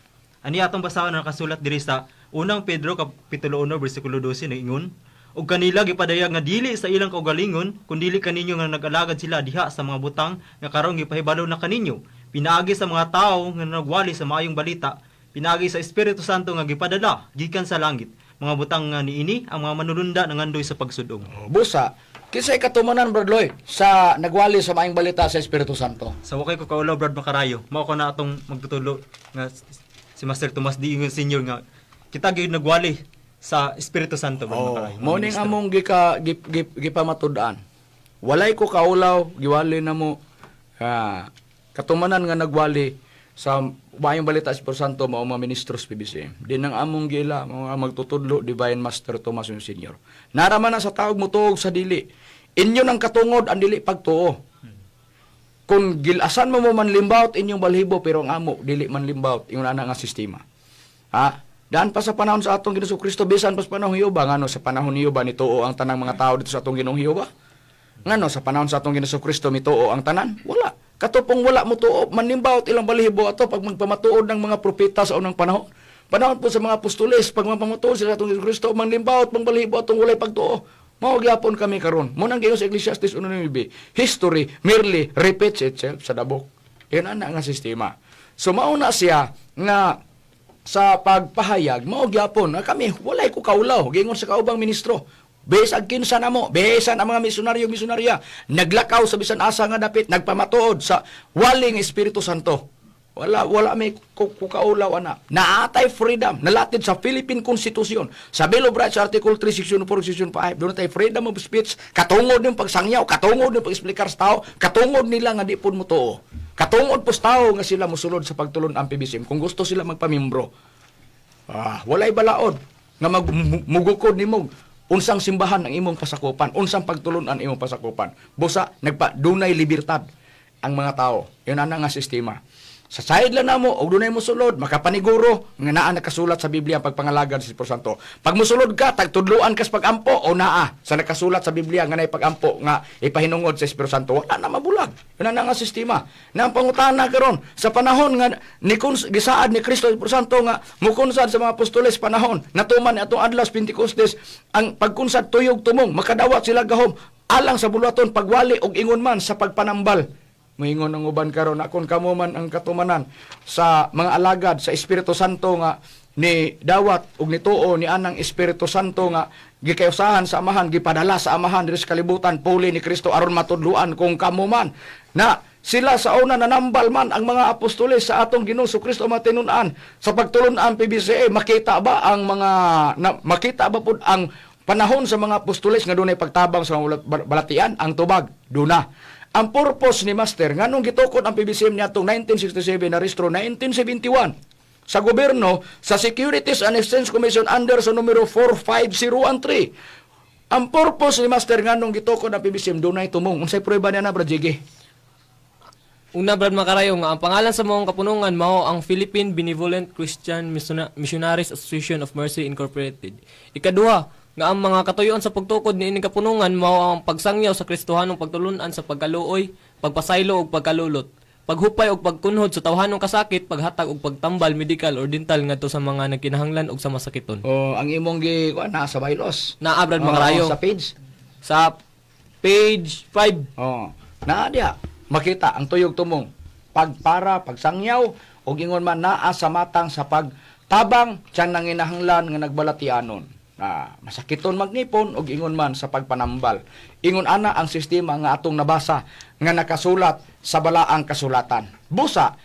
S4: Ani atong basahon ang nakasulat diri sa Unang Pedro kapitulo 1 bersikulo 12 nag-ingon, ug kanila gipadayag nga dili sa ilang kaugalingon kundili kaninyo nga nag-alagad sila diha sa mga butang nga karon gipahibalo na kaninyo pinaagi sa mga tawo nga nagwali sa maayong balita pinaagi sa Espiritu Santo nga gipadala gikan sa langit, mga butang nga niini ang mga manulunda nangandoy sa pagsudong.
S2: O, busa, kinsay katumanan, Brad Lloyd, sa nagwali sa maayong balita sa Espiritu Santo?
S4: Sa wakay ko kaulaw, Brad Makarayo, mao ko na atong magtutulo nga si Master Tomas D. Ingon Senior nga kita gyud nagwali sa Espiritu Santo, Brad
S2: Oh,
S4: Makarayo.
S2: mo ning among gipamatud-an. Walay ko kaulaw, giwali na mo katumanan nga nagwali sa maayong balita sa Espiritu Santo mao mga ministros PBC. Din ang among gila mga magtutudlo Divine Master Tomas Senior. Naraman na sa taog motuog sa dili. Inyo nang katungod ang dili pagtuo. Kung gilasan mo mo manlimbaot inyong balhibo, pero ang amo dili manlimbaot ingon ana nga sistema. Ha? Daan pa sa panahon sa atong Ginoong Kristo, bisan pa sa panahon ni Jehova, ngano sa panahon ni Jehova nituo ang tanang mga tao dito sa atong Ginoong Jehova? Ngano sa panahon sa atong Ginoong Kristo mituo ang tanan? Wala. Katupong wala mo tuo, manlimbaot ilang balhibo ato pag magpamatuod ng mga propeta sa unang panahon. Panahon po sa mga apostoles, pag magpamatuod sila sa atong Ginoong Kristo, manlimbaot pang balhibo atong walay pagtuo. Mao gyapon kami karon. Mo nang giingon sa Ecclesiastes 1:9, history merely repeats itself sa dabok. Yan ana nga sistema. So mauna siya nga sa pagpahayag mao gyapon na kami walay ko kaulaw giingon sa kaubang ministro. Besag kinsa namo, besan ang mga misyonaryo misyonarya naglakaw sa bisan asa nga dapit nagpamatuod sa waling Espiritu Santo. Wala wala may kukaulaw ana. Naatay freedom nalatid sa Philippine Constitution. Sa Bill of Rights Article 3 Section 4 Section 5, doon tay freedom of speech, katungod ng pagsangyaw, katungod ng pag-explicar sa tao, katungod nila nga di pud mo tuo. Katungod po sa tao nga sila mosulod sa pagtulon ang PBCM kung gusto sila magpamimbro. Ah, walay balaod nga magmugukod nimo unsang simbahan ang imong pasakupan, unsang pagtulunan ang imong pasakupan. Busa nagpa dunay libertad ang mga tao. Yun ana nga sistema. Sa side lang namo og dunay mosulod, makapaniguro nga naa nakasulat sa Biblia ang pagpangalagad sa Espiritu Santo. Pag mosulod ka, tagtudloan kas pagampo o naa sa nakasulat sa Biblia nga naay pagampo nga ipahinungod sa Espiritu Santo, wala na mabulag. Yun ana nga sistema. Na ang pangutana karon sa panahon nga ni gisaad ni Kristo Espiritu Santo nga mukunsad sa mga apostoles panahon natuman ni atong adlaw sa Pentecostes ang pagkunsad tuyog tumong makadawat sila gahom alang sa buluhaton pagwali og ingon man sa pagpanambal. Moingon ang uban karon akon kamo man ang katumanan sa mga alagad sa Espiritu Santo nga ni dawat og nituo ni anang Espiritu Santo nga gikayusahan sa Amahan, gipadala sa Amahan diri sa kalibutan puli ni Kristo aron matudloan kung kamo man na sila sa una nanambal man ang mga apostoles sa atong Ginoong Kristo matinun-an sa pagtulun-an PBCA. Makita ba ang mga na, makita ba pud ang panahon sa mga apostoles nga dunay pagtabang sa mga balatian? Ang tubag duna. Ang purpose ni Master nganong gitukod ang PBCM niadtong 1967 na rehistro 1971 sa gobyerno sa Securities and Exchange Commission under sa numero 45013. Ang purpose ni Master nganong gitukod ang PBCM dunay tumong. Unsay prueba niya na, Brad Jiggy?
S3: Una, Brad Makarayo, nga ang pangalan sa mga kapunungan mao ang Philippine Benevolent Christian Missionaries Association of Mercy Incorporated. Ikaduha, nga ang mga katuyoan sa pagtukod niining kapunungan mao ang pagsangyaw sa Kristohanong pagtulunan sa pagkaluoy, pagpasaylo ug pagkalulot, paghupay ug pagkunhod sa tawhanong kasakit, paghatag ug pagtambal medical or dental ngadto sa mga nagkinahanglan ug sa masakiton.
S2: Oh, ang imong gi kuan na sa bylaws.
S3: Naa, Brad
S2: Oh,
S3: Makarayo.
S2: sa page.
S3: Sa page 5.
S2: Oh, naa diha. Makita ang tuyog tumong pagpara, pagsangyaw Ug ingon man naa sa matang sa pagtabang sa nanginahanglan nga nagbalatianon. Ah, masakiton magnipon ug ingon man sa pagpanambal. Ingon ana ang sistema nga atong nabasa nga nakasulat sa balaang kasulatan. Busa,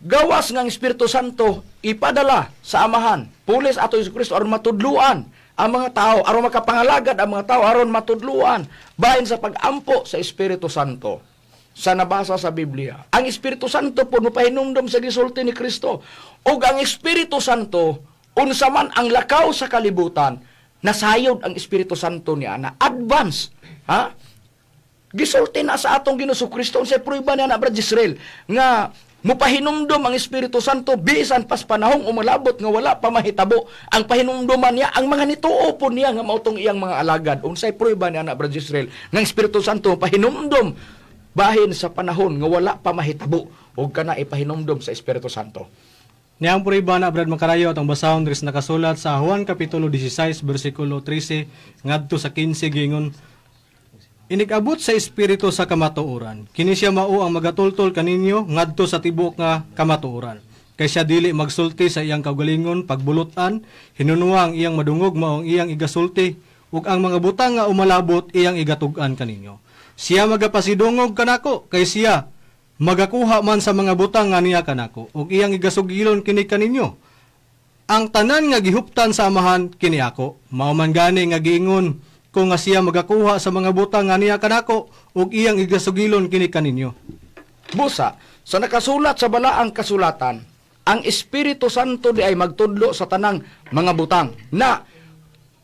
S2: gawas nga ang Espiritu Santo ipadala sa Amahan, pulis ato Hesus Kristo aron matudluan ang mga tao, aron makapangalagad ang mga tao, aron matudluan bahin sa pagampo sa Espiritu Santo sa nabasa sa Biblia. Ang Espiritu Santo po mopahinumdom sa gisulti ni Kristo. Ug ang Espiritu Santo unsa man ang lakaw sa kalibutan, nasayod ang Espiritu Santo niya na advance, ha? Gisulti na sa atong Ginoong Kristo unsay prueba niya na, Brad Israel, nga mupahinumdom ang Espiritu Santo bisan pas panahong umalabot nga wala pa mahitabo ang pahinumduman niya ang mga nituo po niya nga mao tong iyang mga alagad. Unsay prueba niya na, Brad Israel, nga ang Espiritu Santo pahinumdom bahin sa panahon nga wala pa mahitabo ug kana ipahinumdom sa Espiritu Santo?
S6: Niya ang prueba na, Brad Makarayo, atong basahon diri sa nakasulat sa Juan Kapitulo 16, versikulo 13, ngadto sa 15, giingon, "Inig-abot sa Espiritu sa kamatuoran, kini siya mao ang magatultol kaninyo ngadto sa tibuok nga kamatuoran. Kay siya dili magsulti sa iyang kaugalingon pagbulutan, hinunwa ang iyang madungog mao ang iyang igasulti, ug ang mga butang nga umalabot iyang igatug-an kaninyo. Siya magapasidungog kanako, kay siya magakuha man sa mga butang nga niya kanako, ug iyang igasugilon kini kaninyo. Ang tanan nga gihuptan sa Amahan kini ako. Mao man gani nga giingon ko nga siya magakuha sa mga butang nga niya kanako ug iyang igasugilon kini kaninyo."
S2: Busa, sa nakasulat sa balaang kasulatan, ang Espiritu Santo di ay magtudlo sa tanang mga butang. Na,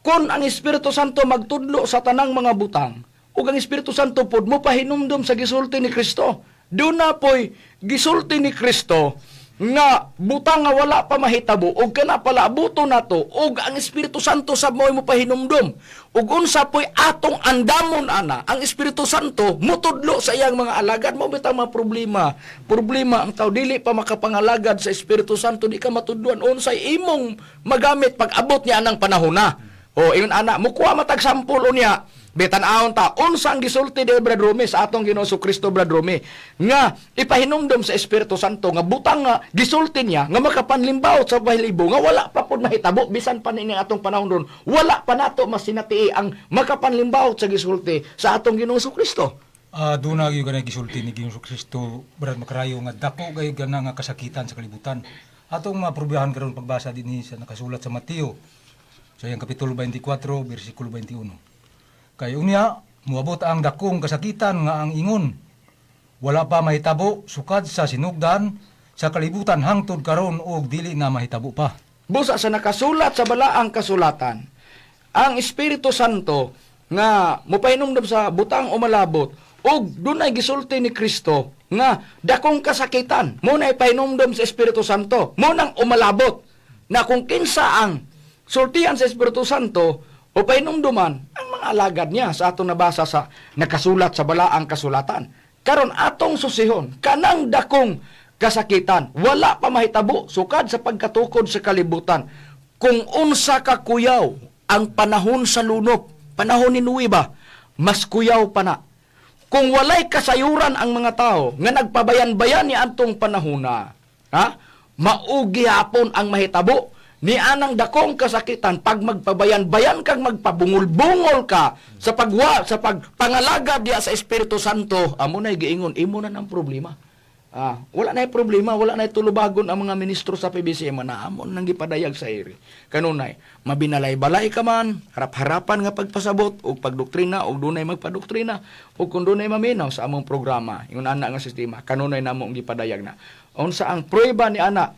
S2: kung ang Espiritu Santo magtudlo sa tanang mga butang, ug ang Espiritu Santo pod mo pahinumdom sa gisulti ni Kristo. Doon na po'y gisulti ni Kristo nga butang nga wala pa mahitabo ug kana pala abuto nato ug ang Espiritu Santo sa mo'y mo pahinumdom ug unsa po'y atong andamon ana ang Espiritu Santo mutudlo sa iyang mga alagad. Mo bitang mga problema, problema ang tao dili pa makapangalagad sa Espiritu Santo, di ka matudluan unsay imong magamit pag abot niya anang panahon na. O ingon ana, mukuha matag sample unya. Betan-awon ta unsa ang gisulti ni Brad Rome sa atong Ginoo Kristo, Brad Rome, nga ipahinumdom sa Espiritu Santo nga butang nga gisulti niya nga makapanlimbaw sa bahilibo nga wala pa pud mahitabo bisan pa niini atong panahon ron wala pa nato masinati ang makapanlimbaw sa gisulti sa atong Ginoo Kristo.
S5: Ah, doon na gyud kanay gisulti ni Ginoong Kristo, Brad Makarayo, nga dako gayud gana nga kasakitan sa kalibutan. Atong maprubahan karon pagbasa dinhi sa nakasulat sa Mateo sa iyang kapitulo 24 bersikulo 21. Kay unya moabot ang dakong kasakitan nga ang ingon wala pa mahitabo sukad sa sinugdan sa kalibutan hangtod karon og dili na mahitabo pa.
S2: Busa sa nakasulat sa balaang kasulatan, ang Espiritu Santo nga mopahinumdom sa butang umalabot ug dunay gisulti ni Kristo nga dakong kasakitan mo na ipahinumdom sa Espiritu Santo mo nang umalabot na kung kinsa ang sultian sa Espiritu Santo o pahinumduman ang mga alagad niya sa atong nabasa sa nakasulat sa balaang kasulatan. Karon atong susihon kanang dakong kasakitan wala pa mahitabo sukad sa pagkatukod sa kalibutan. Kung unsa ka kuyaw ang panahon sa lunop, panahon ni Noe ba, mas kuyaw pa na. Kung walay kasayuran ang mga tao nga nagpabayan-bayan ni antong panahona, ha? Maugi hapon ang mahitabo ni anang dakong kasakitan pag magpabayan-bayan kang magpabungol-bungol ka sa pagwa sa pagpangalaga diya sa Espiritu Santo, amo na giingon imo na ng problema. Ah, wala na problema, wala na tulubagon ang mga ministro sa PBC man amon nang gipadayag sa iri. Kanunay, mabinalay-balay ka man, harap-harapan nga pagpasabot og pagdoktrina og dunay magpadoktrina ug kung dunay maminaw sa among programa, ingon ana nga sistema, kanunay namo ang gipadayag na. Unsa ang prueba ni ana,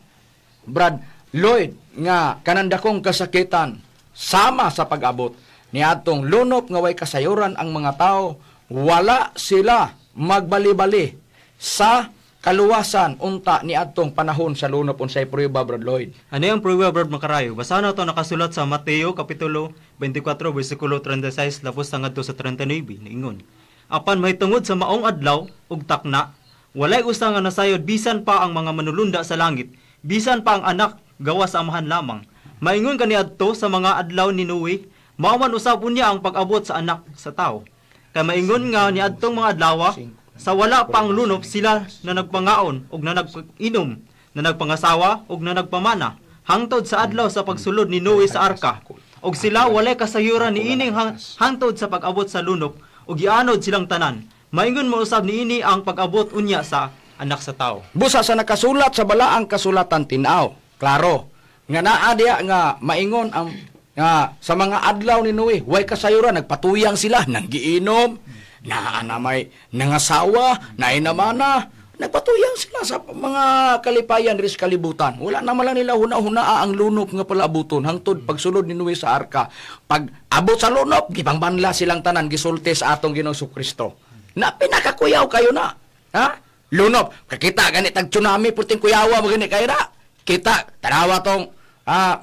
S2: Brad Lloyd, nga kanandakong kasakitan sama sa pag-abot ni atong lunop nga way kasayuran ang mga tao, wala sila magbali-bali sa kaluwasan unta ni adtong panahon sa lunop? Unsay prueba, Brad Lloyd?
S4: Ano yung prueba, Brad Makarayo? Basa na ito nakasulat sa Mateo Kapitulo 24, versikulo 36, lapos hanggang sa 39, niingon, "Apan mahitungod sa maong adlaw ug takna, walay usa nga nasayod bisan pa ang mga manulunda sa langit, bisan pa ang anak, gawas sa Amahan lamang. Maingon kaniadto sa mga adlaw ni Noe, mao man usab unya ang pag-abot sa anak sa tao. Kay maingon nga niadtong mga adlaw sa wala pang lunop, sila na nagpangaon ug na nagpainom, na nagpangasawa ug na nagpamana hangtod sa adlaw sa pagsulod ni Noe sa arka. Ug sila walay kasayuran niining hangtod sa pag-abot sa lunop ug gianod silang tanan. Maingon mo usab niini ang pag-abot unya sa Anak sa Tao.
S2: Busa sa nakasulat sa balaang kasulatan tinaw. Klaro. Nga naa diya nga maingon ang nga sa mga adlaw ni Noe, way kasayuran, nagpatuyang sila, nanggiinom, naa na may nangasawa, nainamana, nagpatuyang sila sa mga kalipayan diri sa kalibutan. Wala naman lang nila huna-hunaa ang lunop nga palaabuton hangtod pagsulod ni Noe sa arka. Pag abot sa lunop, gipangbanla silang tanan, gisulti sa atong Ginoong Kristo. Na pinakakuyaw kayo na. Ha? Lunop. Kakita gani tag tsunami puting kuyawa mo gani kay ra. Kita tanawa tong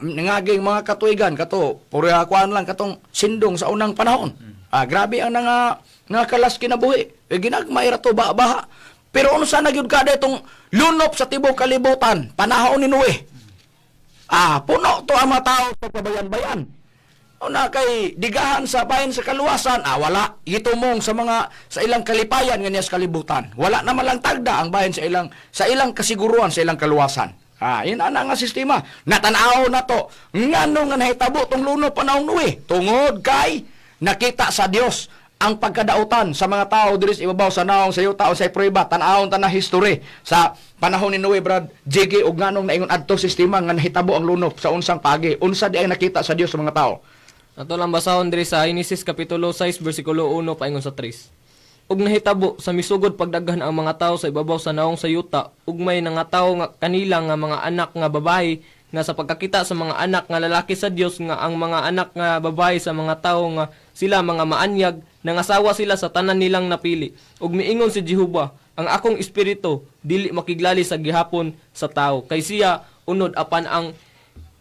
S2: nangaging mga katuigan kato puro kuan lang katong sindong sa unang panahon. Grabe ang nga kalas kinabuhi. E ginagmay ra to baha. Pero unsa na gyud kada itong lunop sa tibok kalibutan panahon ni Noe. Puno to ang mga tao sa pabayan-bayan. Una kay digahan sa bayan sa kaluwasan, wala gitumong sa mga sa ilang kalipayan nga niya sa kalibutan. Wala naman lang tagda ang bayan sa ilang kasiguruan sa ilang kaluwasan. Yun ana nga sistema. Natanaw na to. Ngano nga nahitabo tong luno panahon Noe? Tungod kay nakita sa Dios ang pagkadautan sa mga tao diri sa ibabaw sa naong sa yuta o sa prueba. Tan-awon ta na history sa panahon ni Noe, Brad JG, ug nganong naingon adto sistema nga nahitabo ang lunop, sa unsang pagi, unsa di ay nakita sa Dios sa mga tao.
S3: Ato lang basahon diri sa Genesis kapitulo 6 bersikulo 1 paingon sa 3. Ug nahitabo sa misugod pagdaghan ang mga tao sa ibabaw sa naong sa yuta, ug may nangatawo nga kanila nga mga anak nga babayi nga sa pagkakita sa mga anak nga lalaki sa Dios nga ang mga anak nga babayi sa mga tao nga sila mga maanyag, nangasawa sila sa tanan nilang napili. Ug miingon si Jehova, "Ang akong espiritu dili makiglali sa gihapon sa tao kay siya unod, apan ang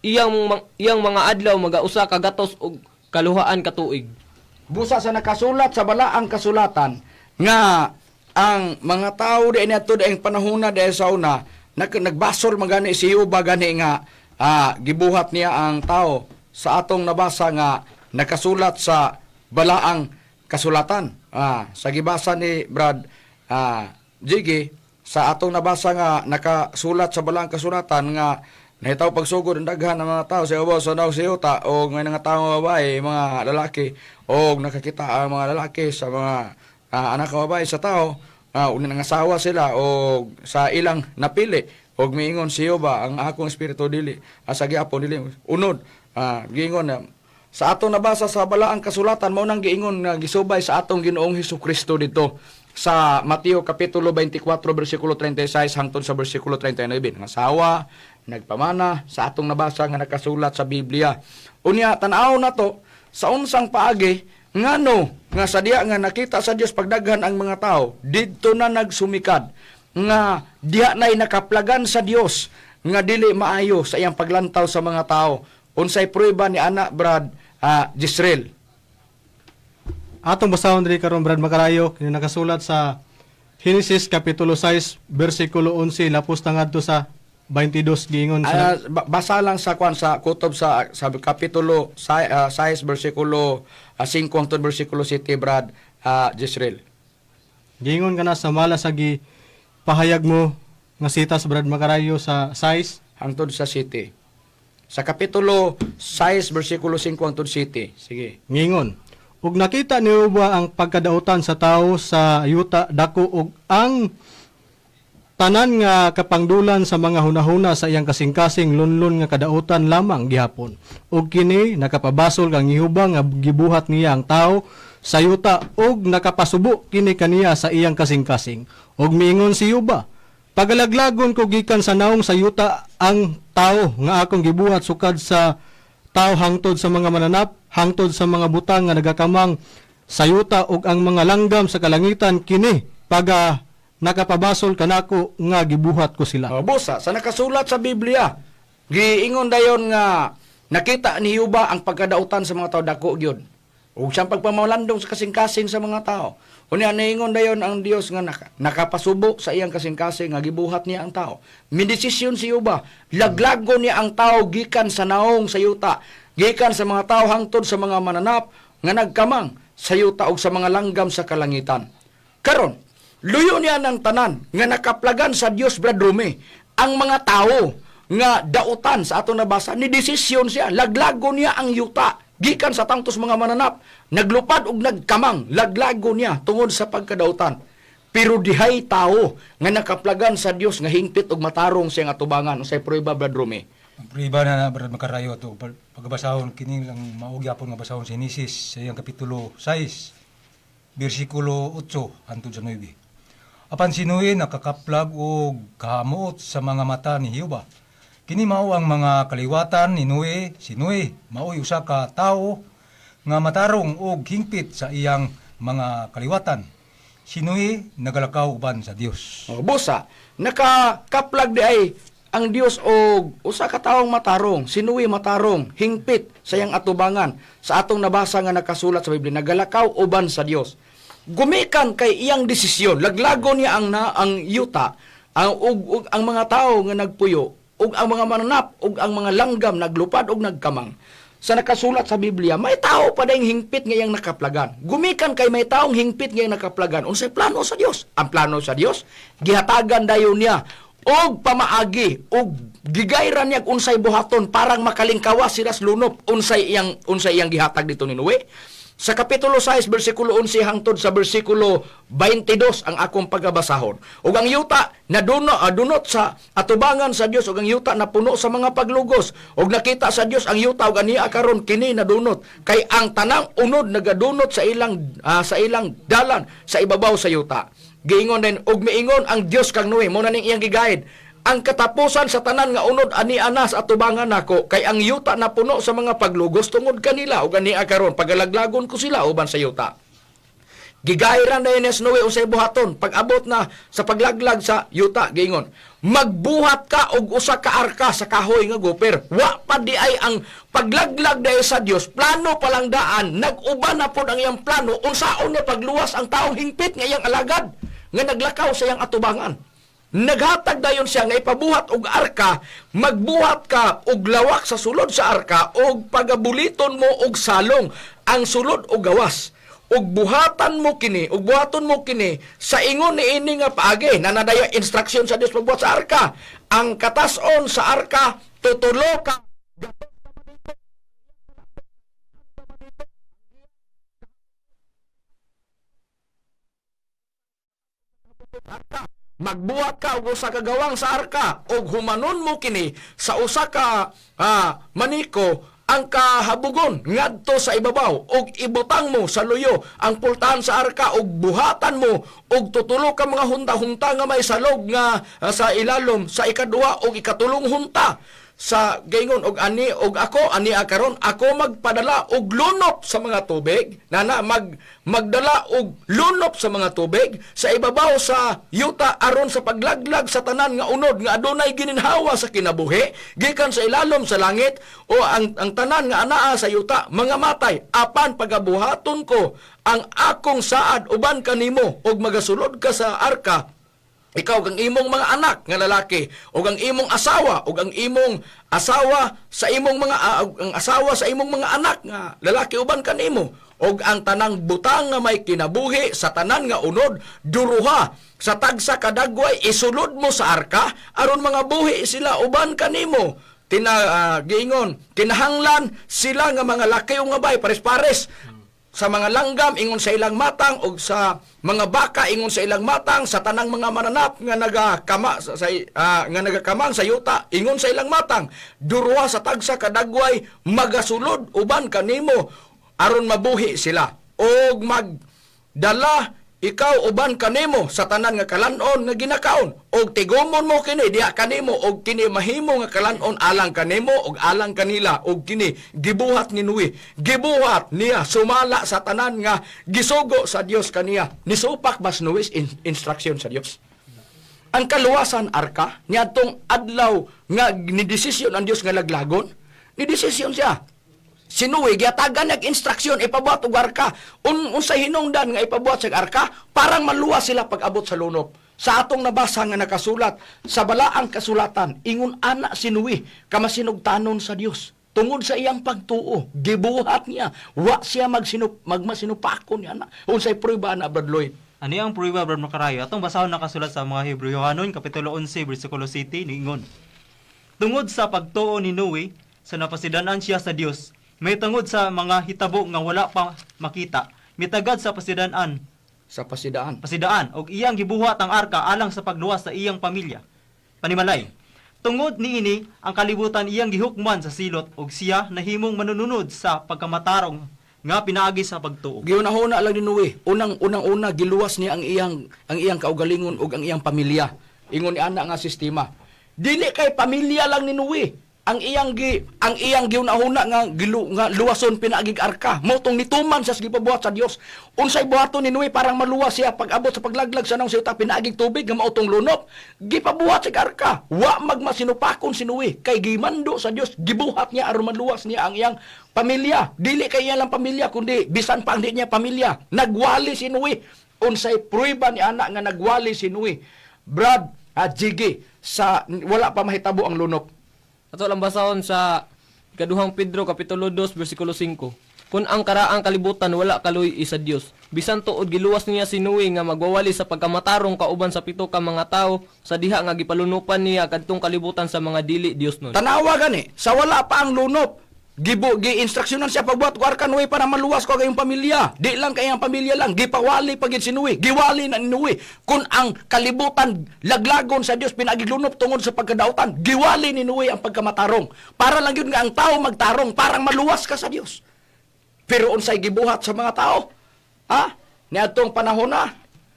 S3: iyang mga adlaw magausa ka gatos og kaluhaan ka tuig."
S2: Busa sa nakasulat sa balaang kasulatan nga ang mga tao di niadto ang panahona di sa una nagbasol magani si Yuba gani nga gibuhat niya ang tao sa atong nabasa nga nakasulat sa balaang kasulatan. Sa gibasa ni Brad Jiggy sa atong nabasa nga nakasulat sa balaang kasulatan nga nahitaw pagsugod ang daghan ng mga tao sa ibabaw sa naong sa yuta o ngay nga tao nga babae, mga lalaki, o nakakita ang mga lalaki sa mga anak nga babae sa tao, una nangasawa sila o sa ilang napili, og miingon si Jehova, "Ang akong espiritu dili sa giapon dili unod." Giingon na sa atong nabasa sa balaang kasulatan, mao nang giingon nga gisubay sa atong Ginoong Hesus Kristo dito sa Mateo kapitulo 24 bersikulo 36 hangtod sa bersikulo 39, nga sawa nagpamana sa atong nabasa nga nakasulat sa Biblia. Unya tan-aw na to sa unsang paagi, ngano nga sa diha nga nakita sa Dios pagdaghan ang mga tao didto na nagsumikad nga diha na'y nakaplagan sa Dios nga dili maayo sa iyang paglantaw sa mga tao. Unsay prueba ni ana, Brad Jisrael?
S6: Atong basahon diri karon, Brad Makarayo, kini nakasulat sa Genesis kapitulo 6 bersikulo 11 lapos na ngadto sa 22. Giingon sa
S2: Basa lang sa kwan sa kutob sa kapitulo 6 bersikulo 5 hangtod bersikulo 7, Brad Jisrael.
S6: Giingon kana sa mala sa gi pahayag mo nga sitas, Brad Makarayo, sa 6
S2: hangtod sa 7. Sa kapitulo 6 bersikulo 5 hangtod 7. Sige.
S6: Ngingon, ug nakita ni Jehova ang pagkadautan sa tao sa yuta dako ug ang tanan nga kapangdulan sa mga hunahuna sa iyang kasing-kasing lunlun nga kadautan lamang gihapon. Ug kini nakapabasol kang Jehova nga gibuhat niya ang tao sa yuta ug nakapasubo kini kaniya sa iyang kasing-kasing. Ug miingon si Jehova, "Pagalaglagon ko gikan sa naong sa yuta ang tao nga akong gibuhat, sukad sa tao hangtod sa mga mananap, hangtod sa mga butang nga nagakamang sa yuta ug ang mga langgam sa kalangitan, kini paga nakapabasol kanako nga gibuhat ko sila."
S2: Oh, busa sa nakasulat sa Biblia, giingon dayon nga nakita ni Jehova ang pagkadautan sa mga tao dako gyud. Ug siyang pagpamalandong sa kasing-kasing sa mga tao. Unya niingon dayon ang Dios nga nakapasubo sa iyang kasing-kasing nga gibuhat niya ang tao. Midesisyon si Jehova, laglagon niya ang tao gikan sa naong sa yuta, gikan sa mga tao hangtod sa mga mananap nga nagkamang sa yuta ug sa mga langgam sa kalangitan. Karon, luyo niya ng tanan nga nakaplagan sa Dios, Brad Rumi. Ang mga tao nga dautan sa ato nabasa ni desisyon siya, laglago niya ang yuta gikan sa tangtos mga mananap, naglupad og nagkamang, laglago niya tungod sa pagkadautan. Pero dihay tao nga nakaplagan sa Dios nga hingpit og matarong siyang atubangan. Unsay prueba, Brad Rumi?
S5: Ang prueba na na, Brad Makarayo, ato pagabasahon kini lang mao gyapon nga basahon sa Genesis sa iyang kapitulo 6 bersikulo 8 hangtod sa 9. Apan si Noe nakakaplag og kahamuot sa mga mata ni Jehova. Kini mao ang mga kaliwatan ni Noe. Si Noe mao'y usa ka tawo nga matarong og hingpit sa iyang mga kaliwatan. Si Noe nagalakaw uban sa Dios.
S2: Oh, busa, nakakaplag di ay ang Dios og usa ka taong matarong, si Noe matarong, hingpit sa iyang atubangan. Sa atong nabasa nga nakasulat sa Biblia, nagalakaw uban sa Dios. Gumikan kay iyang desisyon, laglago niya ang na, ang yuta, ang ug, ug ang mga tao nga nagpuyo, ug ang mga mananap, ug ang mga langgam naglupad ug nagkamang. Sa nakasulat sa Biblia, may tao pa dayng hingpit nga iyang nakaplagan. Gumikan kay may taong hingpit nga iyang nakaplagan. Unsay plano sa Dios? Ang plano sa Dios, gihatagan dayon niya og pamaagi og gigayran niya kung unsay buhaton parang makalingkawas sila sa lunop. Unsay iyang gihatag dito ni Noe? Sa kapitulo 6 bersikulo 11 hangtod sa bersikulo 22 ang akong pagabasahon. Ug ang yuta naduno dunot sa atubangan sa Dios ug ang yuta napuno sa mga paglugos. Ug nakita sa Dios ang yuta ug ania karon kini nadunot kay ang tanang unod nagadunot sa ilang dalan sa ibabaw sa yuta. Giingon din ug miingon ang Dios kang Noe, mo na ning iyang giguide. Ang katapusan sa tanan nga unod ani ana sa atubangan nako kay ang yuta napuno sa mga paglugos tungod kanila ug ania karon pagalaglagon ko sila uban sa yuta. Gigayran na yun Noe unsay buhaton pag-abot na sa paglaglag sa yuta. Giingon, magbuhat ka og usa ka arka sa kahoy nga goper. Wa pa di ay ang paglaglag dahil sa Dios, plano pa lang daan, nag-uban na pod ang iyang plano unsaon niya pagluwas ang taong hingpit nga iyang alagad nga naglakaw sa iyang atubangan. Naghatag dayon siya nga ipabuhat og arka, magbuhat ka og lawak sa sulod sa arka og pagabuliton mo og salong ang sulod og gawas. Ug buhatan mo kini, ug buhaton mo kini sa ingon niini nga paagi. Nanadaya instruction sa Dios pagbuhat sa arka. Ang katason sa arka tutulo ka. Magbuhat ka og usa ka gawang sa arka ug humanon mo kini sa usa ka maniko ang kahabugon ngadto sa ibabaw ug ibutang mo sa luyo ang pultahan sa arka ug buhatan mo og tutulo ka mga hunta-hunta nga may salog nga sa ilalom sa ikaduha ug ikatulong hunta. Sa gaingon og ani og ako ani karon ako magpadala og lunop sa mga tubig, nana magdala og lunop sa mga tubig sa ibabaw sa yuta aron sa paglaglag sa tanan nga unod nga adunay gininhawa sa kinabuhi gikan sa ilalom sa langit o ang tanan nga anaa sa yuta mga matay. Apan pagabuhaton ko ang akong saad uban kanimo og magasulod ka sa arka, ikaw ug ang imong mga anak nga lalaki ug ang imong asawa ug ang imong asawa sa imong mga ug ang asawa sa imong mga anak nga lalaki uban kanimo ug ang tanang butang nga may kinabuhi sa tanan nga unod duruha sa tagsa kadagway isulod mo sa arka aron mga buhi sila uban kanimo. Giingon kinahanglan sila nga mga laki ug nga babae pares-pares sa mga langgam ingon sa ilang matang og sa mga baka ingon sa ilang matang, sa tanang mga mananap nga nagakama nga nagakamang sa yuta ingon sa ilang matang, duruha sa tagsa kadagway magasulod uban kanimo aron mabuhi sila. Og magdala ikaw uban kanimo sa tanan nga kalan-on nga ginakaon og tigumon mo kini diha kanimo og kini mahimo nga kalan-on alang kanimo og alang kanila. Og kini gibuhat ni Noe, gibuhat niya sumala sa tanan nga gisugo sa Dios kaniya. Nisupak bas Noe instruction sa Dios? Ang kaluwasan arka niadtong adlaw nga nidesisyon ang Dios nga laglagon, nidesisyon siya. Si Noe gihatagan nag instruksyon ipabuhat og arka. Unsay hinungdan nga ipabuhat sa arka parang maluwas sila pag-abot sa lunop. Sa atong nabasa nga nakasulat sa balaang kasulatan, ingon ana si Noe kamasinugtanon sa Dios tungod sa iyang pagtuo. Gibuhat niya, wa siya magmasinupakon niya na. Unsay prueba na, Brad Lloyd?
S4: Ano ang pruweba, Brad Makarayo? Atong basahon nakasulat sa mga Hebreohanon, Kapitulo 11, versikulo 7, niingon. Tungod sa pagtuo ni Noe, sa napasidanan siya sa Dios, may tungod sa mga hitabo nga wala pa makita, mitagad sa pasidanan,
S2: Sa pasidaan.
S4: pasidaan og iyang gibuhat ang arka alang sa pagluwas sa iyang pamilya. Panimalay. Tungod niini ang kalibutan iyang gihukman sa silot og siya nahimong manununod sa pagkamatarong nga pinaagi sa pagtuo.
S2: Giunahuna lang ni Noe. Unang unang una giluwas niya ang iyang kaugalingon ug ang iyang pamilya. Ingon ni ana nga sistema. Dili kay pamilya lang ni Noe. Ang iyang giunahuna nga nga luwason pinaagig arka. Mao tong nituman sa gipabuhat sa Dios. Unsay buhaton ni Noe parang maluwas siya pag-abot sa paglaglag sa naong sa pinaagig tubig nga mao tong lunop. Gipabuhat sa arka. Wa magmasinupakon si Noe kay gimando sa Dios, gibuhat niya aron maluwas niya ang iyang pamilya. Dili kay iya lang pamilya kundi bisan pa ang di niya pamilya. Nagwali si Noe. Unsay pruweba ni ana nga nagwali si Noe? Brad, at Jiggy, sa wala pa mahitabo ang lunop.
S3: Ato lang basahon sa Ikaduhang Pedro kapitulo 2 bersikulo 5. Kung ang karaang kalibutan wala kaluy sa Dios, bisan tuod giluwas niya si Noe nga magwawali sa pagkamatarong kauban sa pito ka mga tawo sa diha nga gipalunupan niya kadtong kalibutan sa mga dili Dios nun.
S2: Tanawa gani, sa wala pa ang lunop, gibo gi-instruksyonan siya pagbuhat ko arka Noe para maluwas ko ang iyong pamilya. Di lang kay ang pamilya lang, gipawali pa gid si Noe, giwali na ni Noe. Kung ang kalibutan laglagon sa Dios pinagiglunop tungod sa pagkadautan, giwali ni Noe ang pagkamatarong. Para lang yun nga ang tao magtarong, parang maluwas ka sa Dios. Pero unsay gibuhat sa mga tao? Ha? Niadtong panahon na.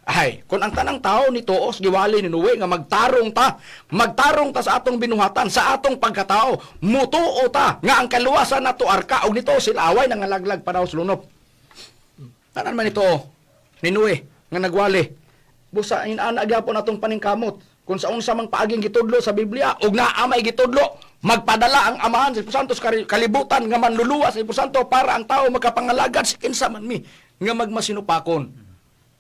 S2: Ay, kung ang tanang tao ni tuos giwali ni Noe nga magtarong ta, magtarong ta sa atong binuhatan, sa atong pagkatao, mutuo ta nga ang kaluwasan nato arka og nito sila away nangalaglag panahon sa lunop. Tanan man ito ni Noe nga nagwali. Busa inana gyapon atong paningkamot. Kung sa unsa mang paaging gitudlo sa Biblia ug naa may gitudlo, magpadala ang Amahan sa Espiritu Santo sa kalibutan nga manluluwas sa Espiritu Santo para ang tao makapangalagad sa kinsa man mi nga magmasinupakon.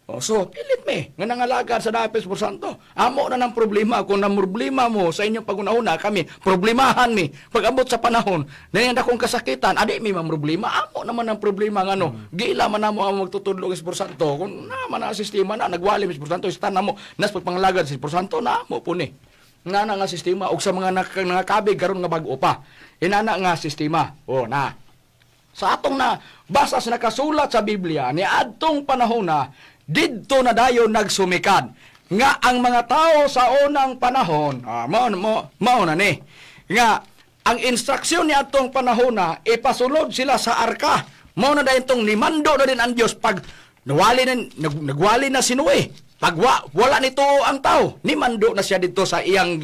S2: Oh, so, pilit mi nga nangalagad sa dapit sa Santo. Amo na ng problema. Kung na problema mo sa inyong pagunahuna, kami, problemahan mi. Pag-abot sa panahon, na akong kasakitan, adi mi problema. Amo naman ang problema nga no. Gila man namo ang magtutudlo sa Espiritu Santo. Kung na man ang sistema na, nagwali mi Espiritu Santo, istan na mo, nas pagpangalagad sa Espiritu Santo, na mo po ni. Nga na nga sistema, ug sa mga nakakabig, karon nga bag-o pa. Inana nga sistema. Oh, na. Sa atong na basa sa nakasulat sa Biblia ni adtong panahon na didto na dayon nagsumikad nga ang mga tao sa unang panahon, mao mo mao na ni nga ang instruksyon ni adtong panahon na ipasulod sila sa arka. Mao na dayon tong nimando na din ang Dios pag nawali na, nagwali na si Noe. Pag wala nito ang tao, nimando na siya dito sa iyang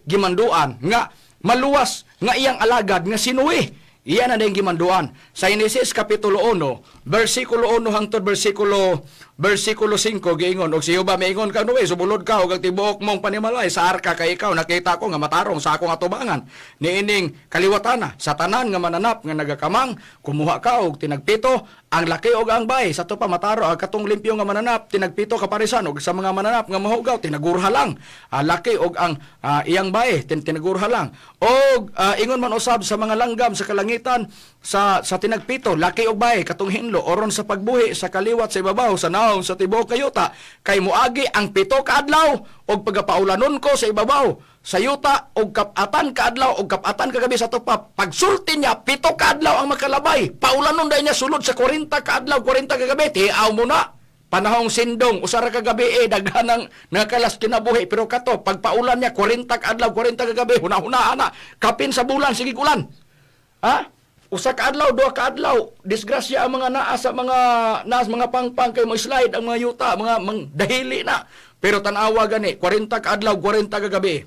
S2: gimanduan nga maluwas nga iyang alagad nga si Noe. Iyan na din gimanduan. Sa Genesis Kapitulo 1, versikulo 1 hangtod versikulo 5 giingon og si Jehova miingon ka Noe, sumulod ka og ang tibuok mong panimalay sa arka kay ikaw nakita ko nga matarong sa akong atubangan niining kaliwatana sa tanan nga mananap nga nagakamang kumuha ka og tinagpito ang laki og ang bay sa pa mataro ang katong limpyo nga mananap tinagpito kaparisan og sa mga mananap nga mahugaw tinagurha lang. Ah, laki og ang iyang bay tinagurha lang og ingon man usab sa mga langgam sa kalangitan sa tinagpito laki og bay katong hinlo oron sa pagbuhi sa kaliwat sa ibabaw sa naong sa tibuok kayuta kay moagi ang 7 ka adlaw og pagapaulanon ko sa ibabaw sa yuta og kap-atan ka adlaw og kap-atan ka gabi sa tupa. Pagsulti niya 7 ka adlaw ang makalabay, paulanon dahil niya sulod sa 40 ka adlaw 40 ka gabi. Tiaw mo na panahong sindong, usara ka gabi eh daghan ang nakalas kinabuhi, pero kato pagpaulan niya 40 ka adlaw 40 ka gabi, huna-huna ana kapin sa bulan sige ulan. Ha? Usa ka adlaw, duha ka adlaw, disgrasya ang mga naa sa mga naa sa mga pangpang kay mo slide ang mga yuta, mga dahili na. Pero tan-awa gani, 40 ka adlaw, 40 ka gabi.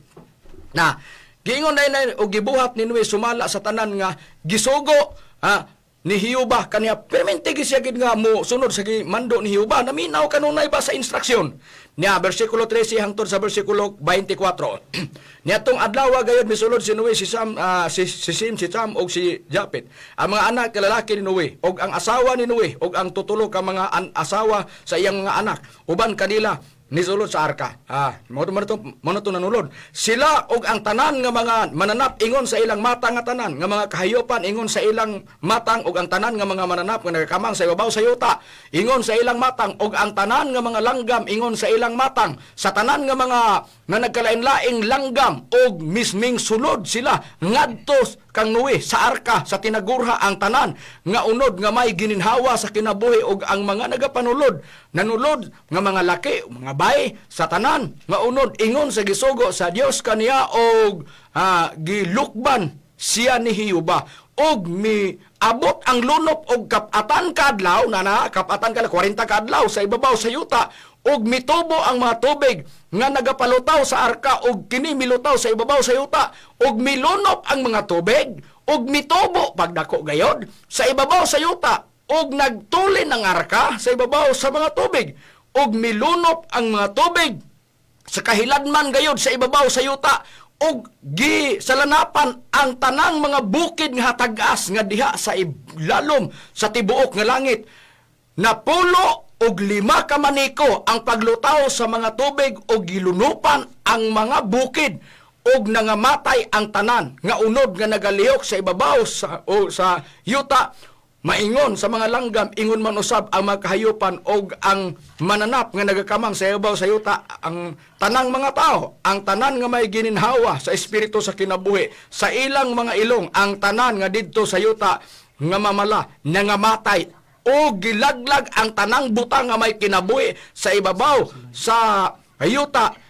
S2: Na, giingon na og gibuhat ni Noe sumala sa tanan nga gisugo, ha, ni Hiyuba kaniya. Permente gyud siya gid nga mo sunod sa mando ni Hiyuba. Naminaw kanunay ba sa instruksyon niya, bersikulo 13 hangtod sa bersikulo 24. Niadtong adlaw gayud misulod si Noe, si Sam, si Sim, si Cham ug si Japet, ang mga anak nga lalaki ni Noe ug ang asawa ni Noe ug ang tutulo ka mga asawa sa iyang mga anak uban kanila. Nisulod sa arka. Ah, mo to nanulod. Sila og ang tanan nga mga mananap ingon sa ilang mata nga tanan, nga mga kahayopan ingon sa ilang matang og ang tanan nga mga mananap nga nagakamang sa ibabaw sa yuta, ingon sa ilang matang og ang tanan nga mga langgam ingon sa ilang matang, sa tanan nga mga nga nagkalain-laing langgam og misming sulod sila ngadto kang Noe sa arka sa tinagurha ang tanan nga unod nga may gininhawa sa kinabuhi og ang mga nagapanulod nanulod nga mga laki, mga bae, sa tanan nga unod ingon sa gisugo sa Dios kaniya og gilukban siya ni Hiyuba. Og mi abot ang lunop og kapatan kaadlaw nana kapatan ka 40 kaadlaw sa ibabaw sa yuta og mitubo ang mga tubig nga nagapalutaw sa arka og kini milutaw sa ibabaw sa yuta og milunop ang mga tubig og mitubo pagdako gayod sa ibabaw sa yuta og nagtulin ang arka sa ibabaw sa mga tubig og milunop ang mga tubig sa kahiladman gayod sa ibabaw sa yuta og gisalanapan ang tanang mga bukid nga hatag-as nga diha sa ilalom sa tibuok nga langit. 95 ka maniko ang paglutaw sa mga tubig og gilunupan ang mga bukid og nangamatay ang tanan nga unod nga nagalihok sa ibabaw sa yuta, maingon sa mga langgam, ingon man usab ang mga kahayupan og ang mananap nga nagakamang sa ibabaw sa yuta, ang tanang mga tao, ang tanan nga may gininhawa sa espiritu sa kinabuhi sa ilang mga ilong, ang tanan nga didto sa yuta nga mamala nangamatay o gilaglag ang tanang butang nga may kinabuhi sa ibabaw sa yuta,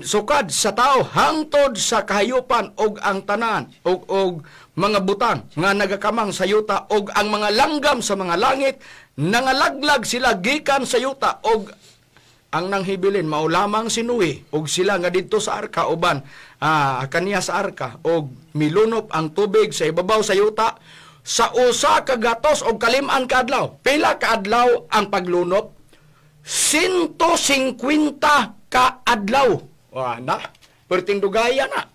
S2: sukad sa tao hangtod sa kahayupan og ang tanan og mga butang nga nagakamang sa yuta og ang mga langgam sa mga langit nangalaglag sila gikan sa yuta og ang nanghibilin mao lamang si Noe og sila nga didto sa arka uban kaniya sa arka og milunop ang tubig sa ibabaw sa yuta sa 195 ka adlaw. Pila ka adlaw ang paglunop? 150 ka adlaw. Wa na, perting dugaya na.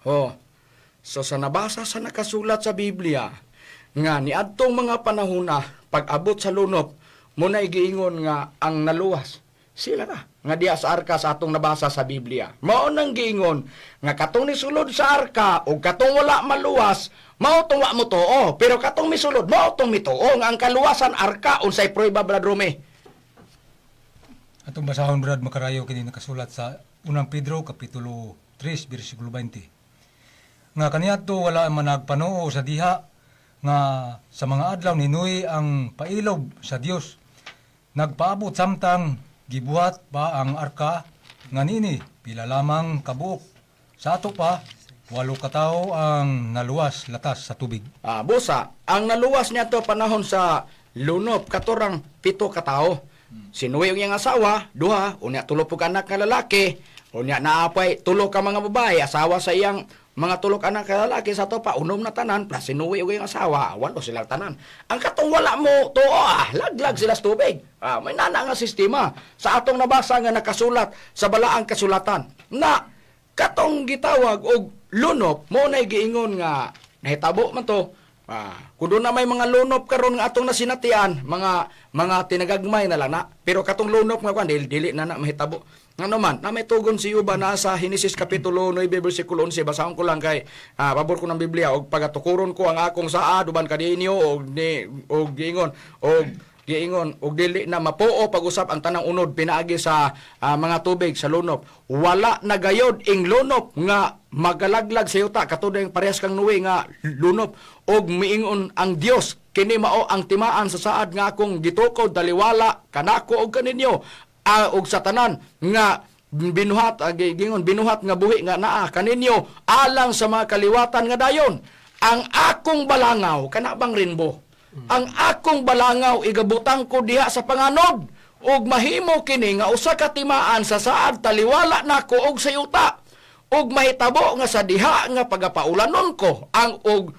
S2: Oh. So sa nabasa sa nakasulat sa Biblia nga niadtong mga panahona pag-abot sa lunop mo na giingon nga ang naluwas sila na nga diha sa arka sa atong nabasa sa Biblia. Mao nang giingon nga katong nisulod sa arka o katong wala maluwas mao tong wa mo tuo, pero katong misulod mao tong mituo nga ang kaluwasan arka. Unsay prueba, Brad Rome?
S5: Atong basahon, Brad Makarayo, kini nakasulat sa Unang Pedro kapitulo 3 bersikulo 20. Nga kaniadto wala man nagpanuo sa diha nga sa mga adlaw ni Noe ang pailob sa Dios nagpaabot samtang gibuhat pa ang arka nga nini pila lamang kabuok. Sa ato pa, 8 ka tawo ang naluwas latas sa tubig.
S2: Ah, busa, ang naluwas niya to panahon sa lunop katorang 7 ka tawo. Si Noe ug iyang asawa, duha, unya 3 ka anak nga lalaki, unya naapay 3 ka mga babae, asawa sa iyang mga 3 ka anak nga lalaki, sa to pa unom na tanan plus si Noe ug iyang asawa, 8 silang tanan. Ang katong wala mo tuo, laglag sila sa tubig. Ah, may nana nga sistema sa atong nabasa nga nakasulat sa balaang kasulatan na katong gitawag og lunop mo nay giingon nga nahitabo man to. Ah, kung doon na may mga lunop karon nga atong nasinatian, mga tinagagmay na lang na. Pero katong lunop nga kwan dili, dili na na mahitabo. Ngano man, na may tugon si Yuba na sa Henesis kapitulo 9 bersikulo 11, basahon ko lang kay pabor ko ng Biblia og pagatukuron ko ang akong saad uban kaninyo og ni og giingon og dili na mapuo pag-usap ang tanang unod pinaagi sa mga tubig sa lunop. Wala na gayod ing lunop nga magalaglag sa yuta katulad ng parehas kang Noe nga lunop og miingon ang Dios kini mao ang timaan sa saad nga akong gitukod daliwala kanako og kaninyo og sa tanan nga binuhat gingon binuhat nga buhi nga naa kaninyo alang sa mga kaliwatan nga dayon. Ang akong balangaw kana bang rainbow? Ang akong balangaw igabutang ko diha sa panganod ug mahimo kini nga usa ka timaan sa saad taliwala nako og sa yuta ug mahitabo nga sa diha nga pagapaulanon ko ang og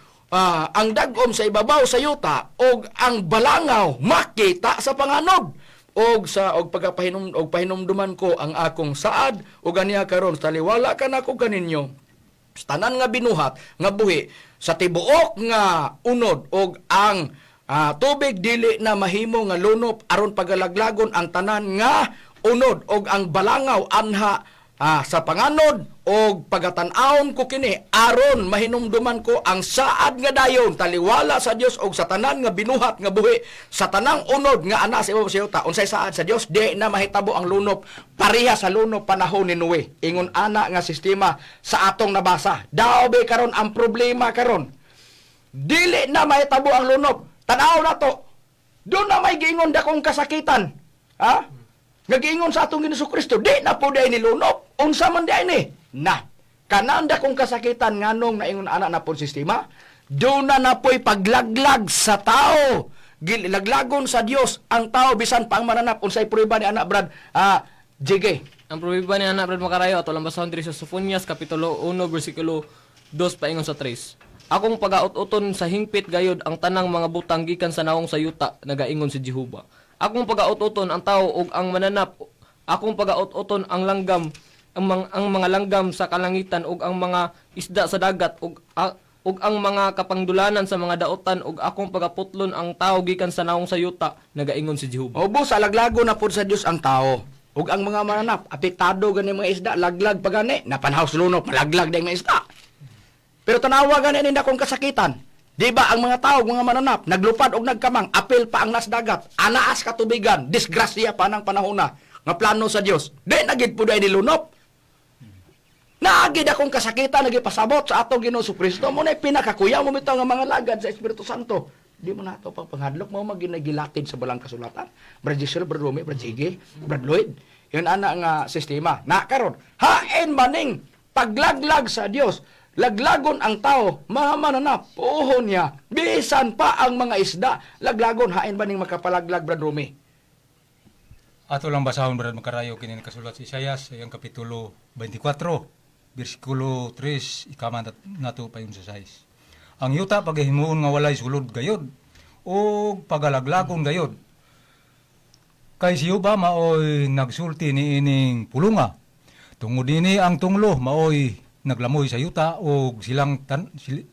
S2: ang dag-om sa ibabaw sa yuta ug ang balangaw makita sa panganod og sa og pagapahinom og pahinumduman ko ang akong saad ug aniya karon taliwala kanako kaninyo sa tanan nga binuhat nga buhi sa tibuok nga unod og ang tubig dili na mahimo nga lunop aron pagalaglagon ang tanan nga unod og ang balangaw anha sa panganod, og pagatan-awon ko kini aron mahinumduman ko ang saad nga dayon taliwala sa Dios og sa tanan nga binuhat nga buhi sa tanang unod nga ana sa ibabaw sa yuta. Unsay saad sa Dios? Di na mahitabo ang lunop pareha sa lunop panahon ni Noe. Ingon ana nga sistema sa atong nabasa. Daw be karon ang problema karon, dili na mahitabo ang lunop. Tan-aw na to. Doon na may giingon dakong kasakitan. Ha? Nga giingon sa atong Ginoong Kristo, di na po ni lunop. Unsa man di ni? Na. Kanan dakong kasakitan nganong naingon ana na po sistema, doon na napoy paglaglag sa tao. Laglagon sa Dios ang tao bisan pa ang mananap. Unsay prueba ni anak, Brad? JK.
S3: Ang prueba ni anak, Brad Makarayo, ato lang basahon diri sa Sofonias kapitulo 1 bersikulo 2 paingon sa 3. Akong pagaut-uton sa hingpit gayod ang tanang mga butang gikan sa nawong sa yuta, nagaingon si Jehova. Akong pagaut-uton ang tao ug ang mananap, akong pagaut-uton ang langgam, ang mga langgam sa kalangitan ug ang mga isda sa dagat ug ang mga kapangdulanan sa mga daotan, ug akong pagaputlon ang tao gikan sa nawong sa yuta, nagaingon si Jehova.
S2: Obo, sa laglago na po sa Dios ang tao. Ug ang mga mananap, apektado gani mga isda, laglag pa gani, napanhaw sa lunop, malaglag din mga isda. Pero tanawa gani ninda kong kasakitan. Di ba ang mga tao, mga mananap, naglupad og nagkamang, apil pa ang nas dagat, anaas katubigan, disgrasya pa ng panahon na, nga plano sa Dios. Di na gid po ni lunop. Naagid akong kasakitan, nagipasabot sa atong Ginoo Kristo. Mo na pinakakuya mo bitaw nga mga lagad sa Espiritu Santo. Di mo na ito pang panghadlok mo maginagilatid sa balang kasulatan. Brad Giselle, Brad Rumi, Brad Sige, Brad Lloyd. Yun ana nga sistema. Na karon, hain maning paglaglag sa Dios. Laglagon ang tao, mga mananap, puhon niya, bisan pa ang mga isda. Laglagon, hain ba ning makapalaglag, Brad Rumi?
S5: Ato lang basahon, Brad Makarayo, kini nakasulat sa Isayas sa iyang kapitulo 24 bersikulo 3 ikaman nato payon sa 6. Ang yuta pagahimuon nga walay sulod gayod ug pagalaglagon gayod. Kay si Jehova maoy nagsulti niining pulunga. Tungod nini ang tunglo maoy naglamoy sa yuta ug silang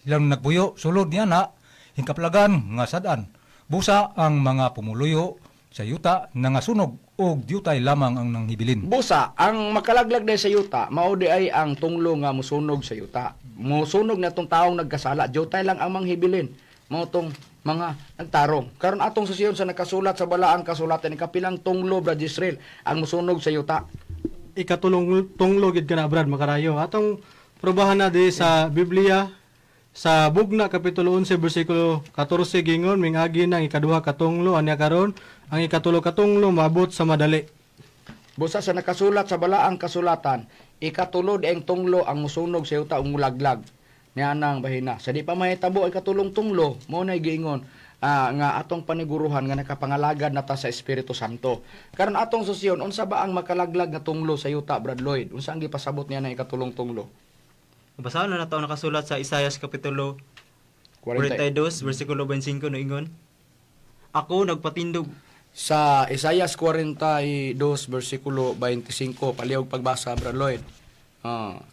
S5: nagpuyo sulod niya na hingkaplagan nga sad-an. Busa ang mga pumuluyo sa yuta nangasunog ug diyutay lamang ang nanghibilin.
S2: Busa, ang makalaglag day sa yuta, mao di ay ang tunglo nga musunog sa yuta. Musunog na tong taong nagkasala, diyutay lang ang manghibilin. Mao tong mga nagtarong. Karon atong susiyon sa nakasulat sa balaang kasulatan, kapilang tunglo, Brad Israel, ang musunog sa yuta?
S6: Ikatulong tunglo gid kana, Brad Makarayo. Atong probahan na di sa Biblia sa Bugna kapitulo 11 bersikulo 14, gingon mingagi nang ikaduha ka tunglo anya karon ang ikatulo ka tunglo maabot sa madali.
S2: Busa sa nakasulat sa balaang kasulatan, ikatulo di ang tunglo ang musunog sa yuta ug mulaglag. Niya nang bahina. Sa di pa mahitabo ay katulong tunglo, mo na giingon nga atong paniguruhan nga nakapangalagad na ta sa Espiritu Santo. Karon atong susyon, unsa ba ang makalaglag nga tunglo sa yuta, Brad Lloyd? Unsa ang gipasabot niya na ikatulong tunglo?
S4: Basahon na nato ang nakasulat sa Isayas kapitulo
S2: 40.
S4: 42 bersikulo 25 no ingon. Ako nagpatindog
S2: Sa Isayas 42 bersikulo 25, palihog pagbasa, Brad Lloyd.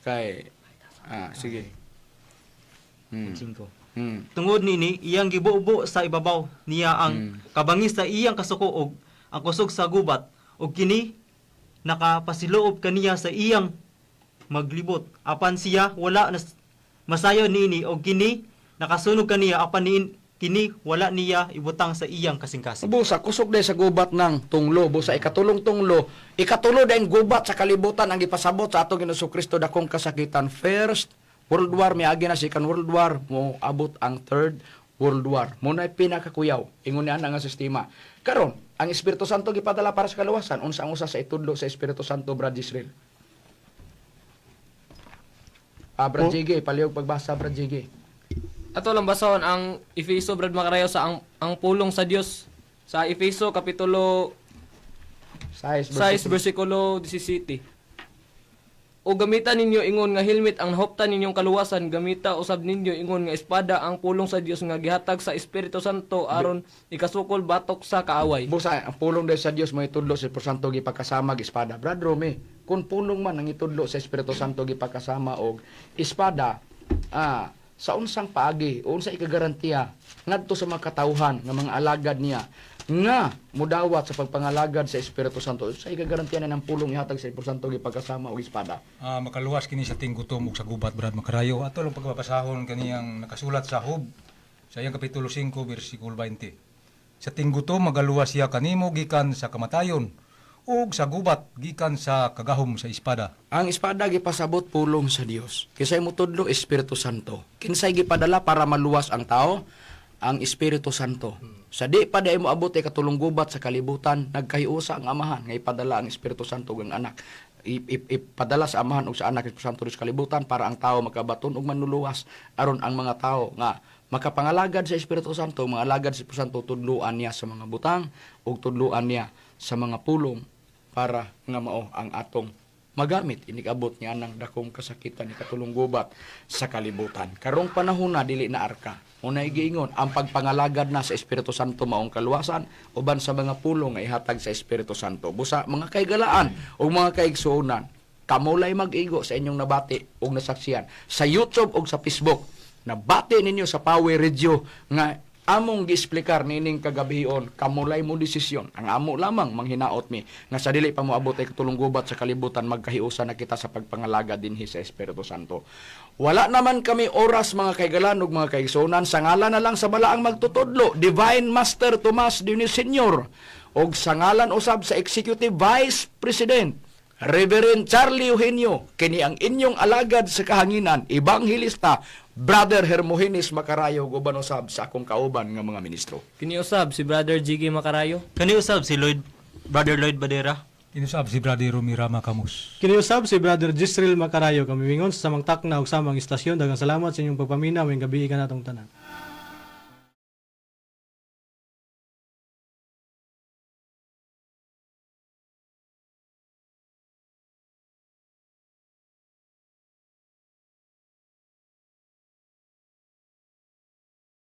S2: Kay sige.
S4: 25. Tungod nini iyang gibubo sa ibabaw niya ang kabangis sa iyang kasuko og ang kusog sa gubat, ug kini nakapasiloob kaniya sa iyang maglibot, apan siya wala nas, masayo niini, og kini nakasunog kaniya, apan niin, kini wala niya ibutang sa iyang kasing-kasing.
S2: Busa, kusog day sa gubat ng tunglo. Busa, ikatulong tunglo. Ikatulo day ang gubat sa kalibutan ang gipasabot sa atong Ginoong Kristo, dakong kasakitan. First World War, miagi na Second World War, mo abot ang Third World War. Mo na pinakakuyaw. Ingon niya nga sistema. Karon, ang Espiritu Santo gipadala para sa kaluwasan. Unsa ang usa sa itudlo sa Espiritu Santo, Brad Israel? Brad JG, palihog pagbasa, Brad JG.
S3: Ato lang basahon ang Efeso, Brad Makarayo, sa ang pulong sa Dios sa Efeso kapitulo
S2: 6,
S3: 6 bersikulo 17. O gamita ninyo ingon nga helmet ang nahuptan ninyong kaluwasan, gamita usab ninyo ingon nga espada ang pulong sa Dios nga gihatag sa Espiritu Santo aron ikasukol batok sa kaaway.
S2: Busa, ang pulong dahil sa Dios mo itudlo sa Espiritu Santo gipakasama og espada. Brad Rome, kung pulong man ang itudlo sa Espiritu Santo gipakasama og espada, sa unsang paagi o unsa ikagarantiya ngadto sa mga katawhan nga mga alagad niya nga mudawat sa pagpangalagad sa Espiritu Santo? Sa ikagarantiyan na ng pulong ihatag sa Espiritu Santo gipagkasama og espada.
S5: Makaluwas kini sa tinggutom ug sa gubat, Brad Makarayo. Ato lang pagbabasahon kaniyang nakasulat sa Job sa iyang kapitulo 5 bersikulo 20. Sa tinggutom magaluwas siya kanimo gikan sa kamatayon ug sa gubat gikan sa kagahom sa espada.
S2: Ang espada gipasabot pulong sa Dios. Kinsay motudlo? Espiritu Santo. Kinsay gipadala para maluwas ang tao? Ang Espiritu Santo. Sa di pa di mo abot ay katulong gubat sa kalibutan, nagkahiusa ang Amahan nga ipadala ang Espiritu Santo ug ang anak. Ipadala sa Amahan ug sa Anak Espiritu Santo sa kalibutan para ang tao makabaton ug manluluwas aron ang mga tao nga makapangalagad sa Espiritu Santo, mga alagad sa Espiritu Santo, tudluan niya sa mga butang ug tudluan niya sa mga pulong para nga mao ang atong magamit inikabot niya ng dakong kasakitan ni katulong gubat sa kalibutan. Karong panahon na dili na arka. Unay giingon ang pagpangalagad na sa Espiritu Santo maong kaluwasan uban sa mga pulong nga ihatag sa Espiritu Santo. Busa mga kaigalaan ug mga kaigsuonan, kamulay mag-igo sa inyong nabati ug nasaksiyan sa YouTube ug sa Facebook. Nabati ninyo sa Power Radio nga among giexplikar nining kagabion, kamulay mo desisyon. Ang amo lamang manghinaot mi nga sa dili pa moabot ay katulong gubat sa kalibutan, magkahiusa na kita sa pagpangalaga dinhi sa Espiritu Santo. Wala naman kami oras, mga kaigalan ug mga kaigsuonan. Sa ngalan na lang sa balaang magtutudlo, Divine Master Tomas Dionis Senior, og sa ngalan usab sa Executive Vice President Reverend Charlie Eugenio, kini ang inyong alagad sa kahanginan, Ebanghilista Brother Hermogenes Macarayo, uban usab sa akong kauban nga mga ministro.
S3: Kini usab si Brother Jiggy Makarayo.
S4: Kani usab si Lloyd, Brother Lloyd Badera.
S5: Inusab si Brother Romy Rama Camus.
S6: Kiniusab si Brother Jisreel Macarayo, kami mingon sa samang takna ug samang istasyon. Daghang salamat sa inyong pagpaminaw. Maayong gabii kanatong tanan.